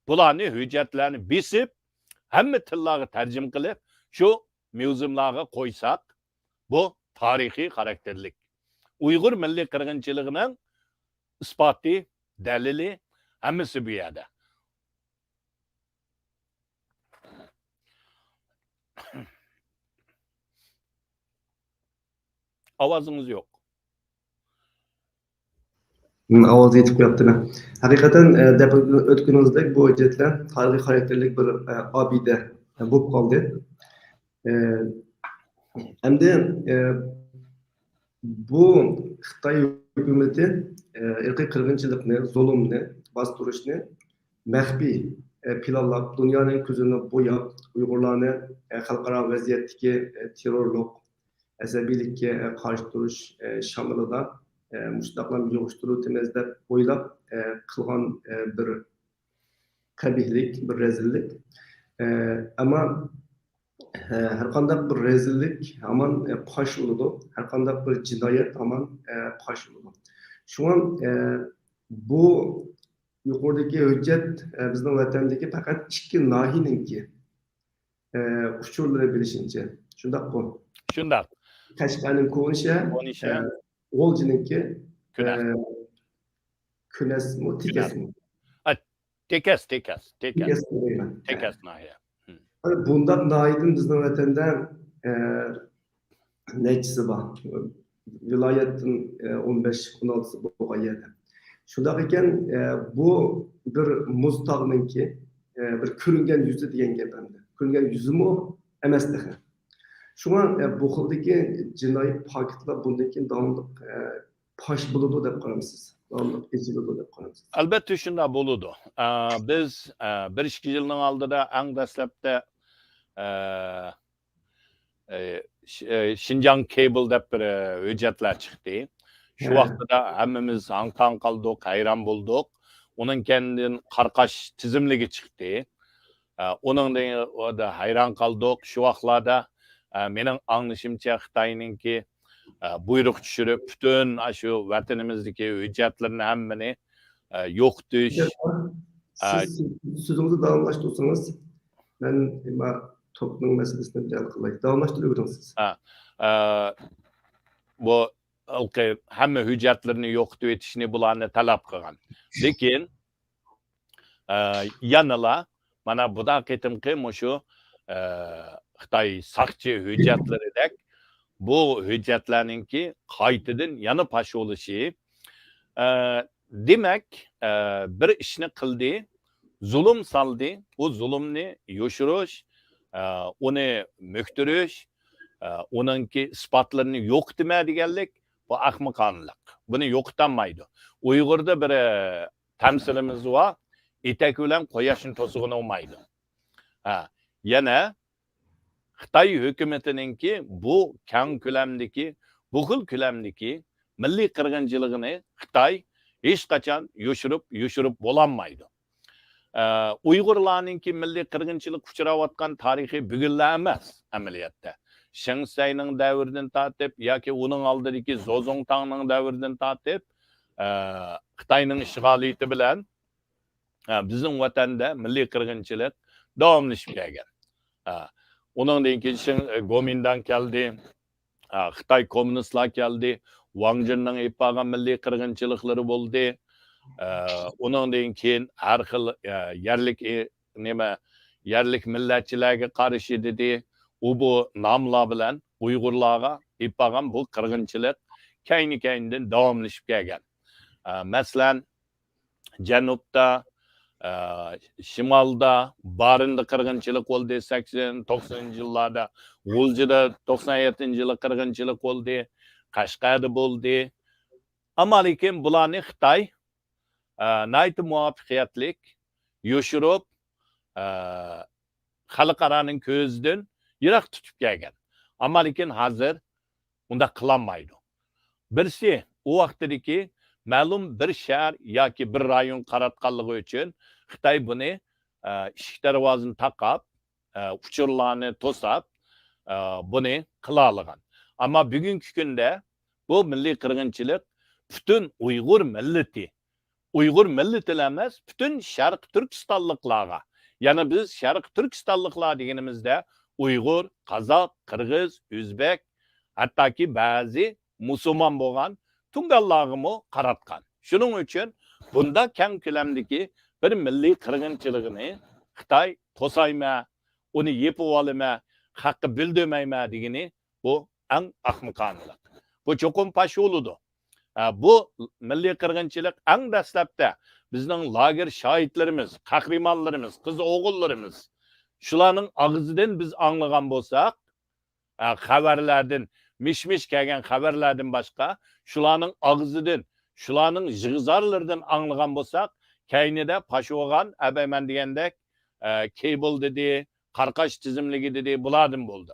بۇلارنى، ھۆججەتلەرنى بېسىپ، ھەممە تىللارغا تەرجىمە قىلىپ، شۇ ميۇزېملارغا قويساق، بۇ تارىخىي خاراكتېرلىك. ئۇيغۇر مىللىي قىرغىنچىلىقىنىڭ ئىسپاتى، دەلىلى، ھەممىسى بۇ يەردە. ئاۋازىڭىز يوق. ھىم، ئاۋازى يېتىپ قويۇپتىمەن. ھەقىقەتەن، ئە، دەپ ئۆتكىنىڭىزدەك بۇ ھۆججەتلەر تارىخىي خاراكتېرلىك بىر، ئە، ئابىدە، ئە، بولۇپ قالدى. ئە، ئەمدى، ئە، بۇ خىتاي ھۆكۈمىتى، ئە، ئىرقىي قىرغىنچىلىقنى، زۇلۇمنى، باستۇرۇشنى مەخپىي، ئە، پىلانلاپ، دۇنيانىڭ كۆزىنى بوياپ، ئۇيغۇرلارنى، ئە، خەلقئارا ۋەزىيەتتىكى، ئە، تېررورلۇق، ئەسەبىيلىككە، ئە، قارشى تۇرۇش، ئە، شامىلىدا، ئە، مۇشۇنداقلام يىغىشتۇرۇۋېتىمىز دەپ ئويلاپ، ئە، قىلغان، ئە، بىر قەبىھلىك، بىر رەزىللىك. ئە، ئەمما، ئە، ھەرقانداق بىر رەزىللىك ھامان، ئە، پاش بولىدۇ، ھەرقانداق بىر جىنايەت ھامان، ئە، پاش بولىدۇ. شۇڭا، ئە، بۇ يۇقىرىدىكى ھۆججەت، ئە، بىزنىڭ ۋەتەندىكى پەقەت ئىككى ناھىيەنىڭكى، ئە، ئۇچۇرلىرى بىلىشىمچە. شۇنداققۇ؟ شۇنداق. قەشقەرنىڭ كونا شەھەر، كونا شەھەر. ئە، غۇلجىنىڭكى، كۈنەس. ئە، كۈنەسمۇ، كۈنەس. تېكەسمۇ؟ ئا، تېكەس، تېكەس، تېكەس. تېكەس دەيمەن. تېكەس ناھىيە. ھىم. ئەنە بۇنداق ناھىيەدىن بىزنىڭ ۋەتەندە، ئە، نەچچىسى بار. ۋىلايەتتىن، ئە، ئون بەش، ئون ئالتىسى بولغان يەردە. شۇنداق ئىكەن، ئە، بۇ بىر مۇز تاغنىڭكى، ئە، بىر كۆرۈنگەن يۈزى دېگەن گەپ ئەمدى. كۆرۈنگەن يۈزىمۇ ئەمەس تېخى. شۇڭا، ئە، بۇ خىلدىكى جىنايى پاكىتلار بۇندىن كېيىن داۋاملىق، ئە، پاش بولىدۇ دەپ قارامسىز؟ داۋاملىق ئېچىلىدۇ دەپ قارامسىز؟ ئەلبەتتە شۇنداق بولىدۇ. ئە، بىز، ئە، بىر ئىككى يىلنىڭ ئالدىدا ئەڭ دەسلەپتە، ئە، ئە، ش-، ئە، شىنجاڭ كېبىل دەپ بىر، ئە، ھۆججەتلەر چىقتى. شۇ ھە. ۋاقتىدا ھەممىمىز ھاڭ-تاڭ قالدۇق، ھەيران بولدۇق. ئۇنىڭ كەينىدىن قاراقاش تىزىملىكى چىقتى. ئە، ئۇنىڭدىن ھەيران قالدۇق. شۇ ۋاقىتلاردا، ئە، مېنىڭ ئاڭلىشىمچە خىتاينىڭكى، ئە، بۇيرۇق چۈشۈرۈپ، پۈتۈن ئاشۇ ۋەتىنىمىزدىكى ھۆججەتلىرىنى ھەممىنى، ئە، يوقىتىش. ئە، سىز سۆزىڭىزنى داۋاملاشتۇرسىڭىز، مەن ما توكنىڭ مەسىلىسىنى بىر ھەل قىلاي. داۋاملاشتۇرۇۋېرىڭ سىز. ھە، ئە، بۇ ھەممە ھۆججەتلىرىنى يوقىتىۋېتىشنى بۇلارنى تەلەپ قىلغان. لېكىن، ئە، يەنىلا مانا بۇدا قېتىمقى مۇشۇ، ئە، خىتاي ساقچى ھۆججەتلىرىدەك بۇ ھۆججەتلەرنىڭكى قايتىدىن يەنە پاش بولۇشى، ئە، دېمەك، ئە، بىر ئىشنى قىلدى، زۇلۇم سالدى، ئۇ زۇلۇمنى يوشۇرۇش، ئە، ئۇنى مۆكتۈرۈش، ئە، ئۇنىڭكى ئىسپاتلىرىنى يوقىتىمەن دېگەنلىك، بۇ ئەخمىقانىلىق. بۇنى يوقىتالمايدۇ. ئۇيغۇردا بىر، ئە، تەمسىلىمىز بار، ئېتەك بىلەن قۇياشنى توسقىلى بولمايدۇ. ھە، يەنە خىتاي ھۆكۈمىتىنىڭكى بۇ كەڭ كۆلەمدىكى، بۇ خىل كۆلەمدىكى مىللىي قىرغىنچىلىقىنى خىتاي ھېچقاچان يوشۇرۇپ، يوشۇرۇپ بولالمايدۇ. ئە، ئۇيغۇرلارنىڭكى مىللىي قىرغىنچىلىققا ئۇچراۋاتقان تارىخى بۈگۈنلا ئەمەس ئەمەلىيەتتە. شېڭ شىسەينىڭ دەۋرىدىن تارتىپ ياكى ئۇنىڭ ئالدىدىكى زوزۇڭتاڭنىڭ دەۋرىدىن تارتىپ، ئە، خىتاينىڭ ئىشغالىيىتى بىلەن، ئە، بىزنىڭ ۋەتەندە مىللىي قىرغىنچىلىق داۋاملىشىپ كەلگەن. ئە، ئۇنىڭدىن كېيىن شېڭ، ئە، گومىنداڭ كەلدى. ئە، خىتاي كوممۇنىستلار كەلدى. ۋاڭ جىننىڭ ئېلىپ بارغان مىللىي قىرغىنچىلىقلىرى بولدى. ئە، ئۇنىڭدىن كېيىن ھەر خىل، ئە، يەرلىك، ئى، نېمە، يەرلىك مىللەتچىلەرگە قارشى دېدى. ئۇ بۇ ناملار بىلەن ئۇيغۇرلارغا ئېلىپ بارغان بۇ قىرغىنچىلىق كەينى-كەينىدىن داۋاملىشىپ كەلگەن. ئە، مەسىلەن، جەنۇبتا، ئە، شىمالدا، بارىندا قىرغىنچىلىق بولدى، سەكسەن، توقسىنىنچى يىللاردا، غۇلجىدا توقسان يەتتىنچى يىلى قىرغىنچىلىق بولدى، قەشقەردە بولدى. ئەمما لېكىن بۇلارنى خىتاي، ئە، ناھايىتى مۇۋەپپەقىيەتلىك يوشۇرۇپ، ئە، خەلقئارانىڭ كۆزىدىن يىراق تۇتۇپ كەلگەن. ئەمما لېكىن ھازىر ئۇنداق قىلالمايدۇ. بىرسى، ئۇ ۋاقتىدىكى مەلۇم بىر شەھەر ياكى بىر رايونغا قاراتقانلىقى ئۈچۈن خىتاي بۇنى، ئە، ئىشىك دەرۋازىنى تاقاپ، ئە، ئۇچۇرلارنى توساپ، ئە، بۇنى قىلالىغان. ئەمما بۈگۈنكى كۈندە بۇ مىللىي قىرغىنچىلىق پۈتۈن ئۇيغۇر مىللىتى، ئۇيغۇر مىللىتىلا ئەمەس، پۈتۈن شەرقىي تۈركىستانلىقلارغا، يەنى بىز شەرقىي تۈركىستانلىقلار دېگىنىمىزدە ئۇيغۇر، قازاق، قىرغىز، ئۆزبەك، ھەتتاكى بەزى مۇسۇلمان بولغان تۇڭگانلارغىمۇ قاراتقان. شۇنىڭ ئۈچۈن بۇنداق كەڭ كۆلەمدىكى بىر مىللىي قىرغىنچىلىقنى خىتاي توسايمەن، ئۇنى يېپىۋالىمەن، خەققە بىلدۈرمەيمەن دېگىنى بۇ ئەڭ ئەخمىقانىلىق. بۇ چوقۇم پاش بولىدۇ. ئە، بۇ مىللىي قىرغىنچىلىق ئەڭ دەسلەپتە بىزنىڭ لاگېر شاھىتلىرىمىز، قەھرىمانلىرىمىز، قىز ئوغۇللىرىمىز، شۇلارنىڭ ئاغزىدىن بىز ئاڭلىغان بولساق، ئە، خەۋەرلەردىن، مىش-مىش كەلگەن خەۋەرلەردىن باشقا، شۇلارنىڭ ئاغزىدىن، شۇلارنىڭ يىغا-زارلىرىدىن ئاڭلىغان بولساق، كەينىدە پاش بولغان، ئەبەي مەن دېگەندەك، ئە، كېبىل دېدى، قارقاش تىزىملىكى دېدى، بۇلاردىن بولدى.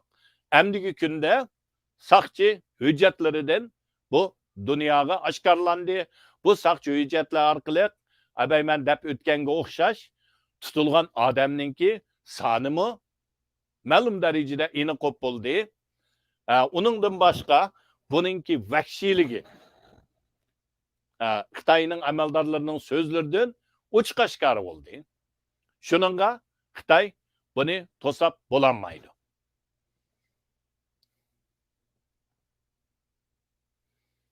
ئەمدىكى كۈندە ساقچى ھۆججەتلىرىدىن بۇ دۇنياغا ئاشكارىلاندى. بۇ ساقچى ھۆججەتلەر ئارقىلىق ئەبەي مەن دەپ ئۆتكەنگە ئوخشاش تۇتۇلغان ئادەمنىڭكى سانىمۇ مەلۇم دەرىجىدە ئېنىق بولۇپ بولدى. ئە، ئۇنىڭدىن باشقا بۇنىڭكى ۋەھشىيلىكى، ئە، خىتاينىڭ ئەمەلدارلىرىنىڭ سۆزلىرىدىن ئوچۇق ئاشكارا بولدى. شۇنىڭغا خىتاي بۇنى توساپ بولالمايدۇ.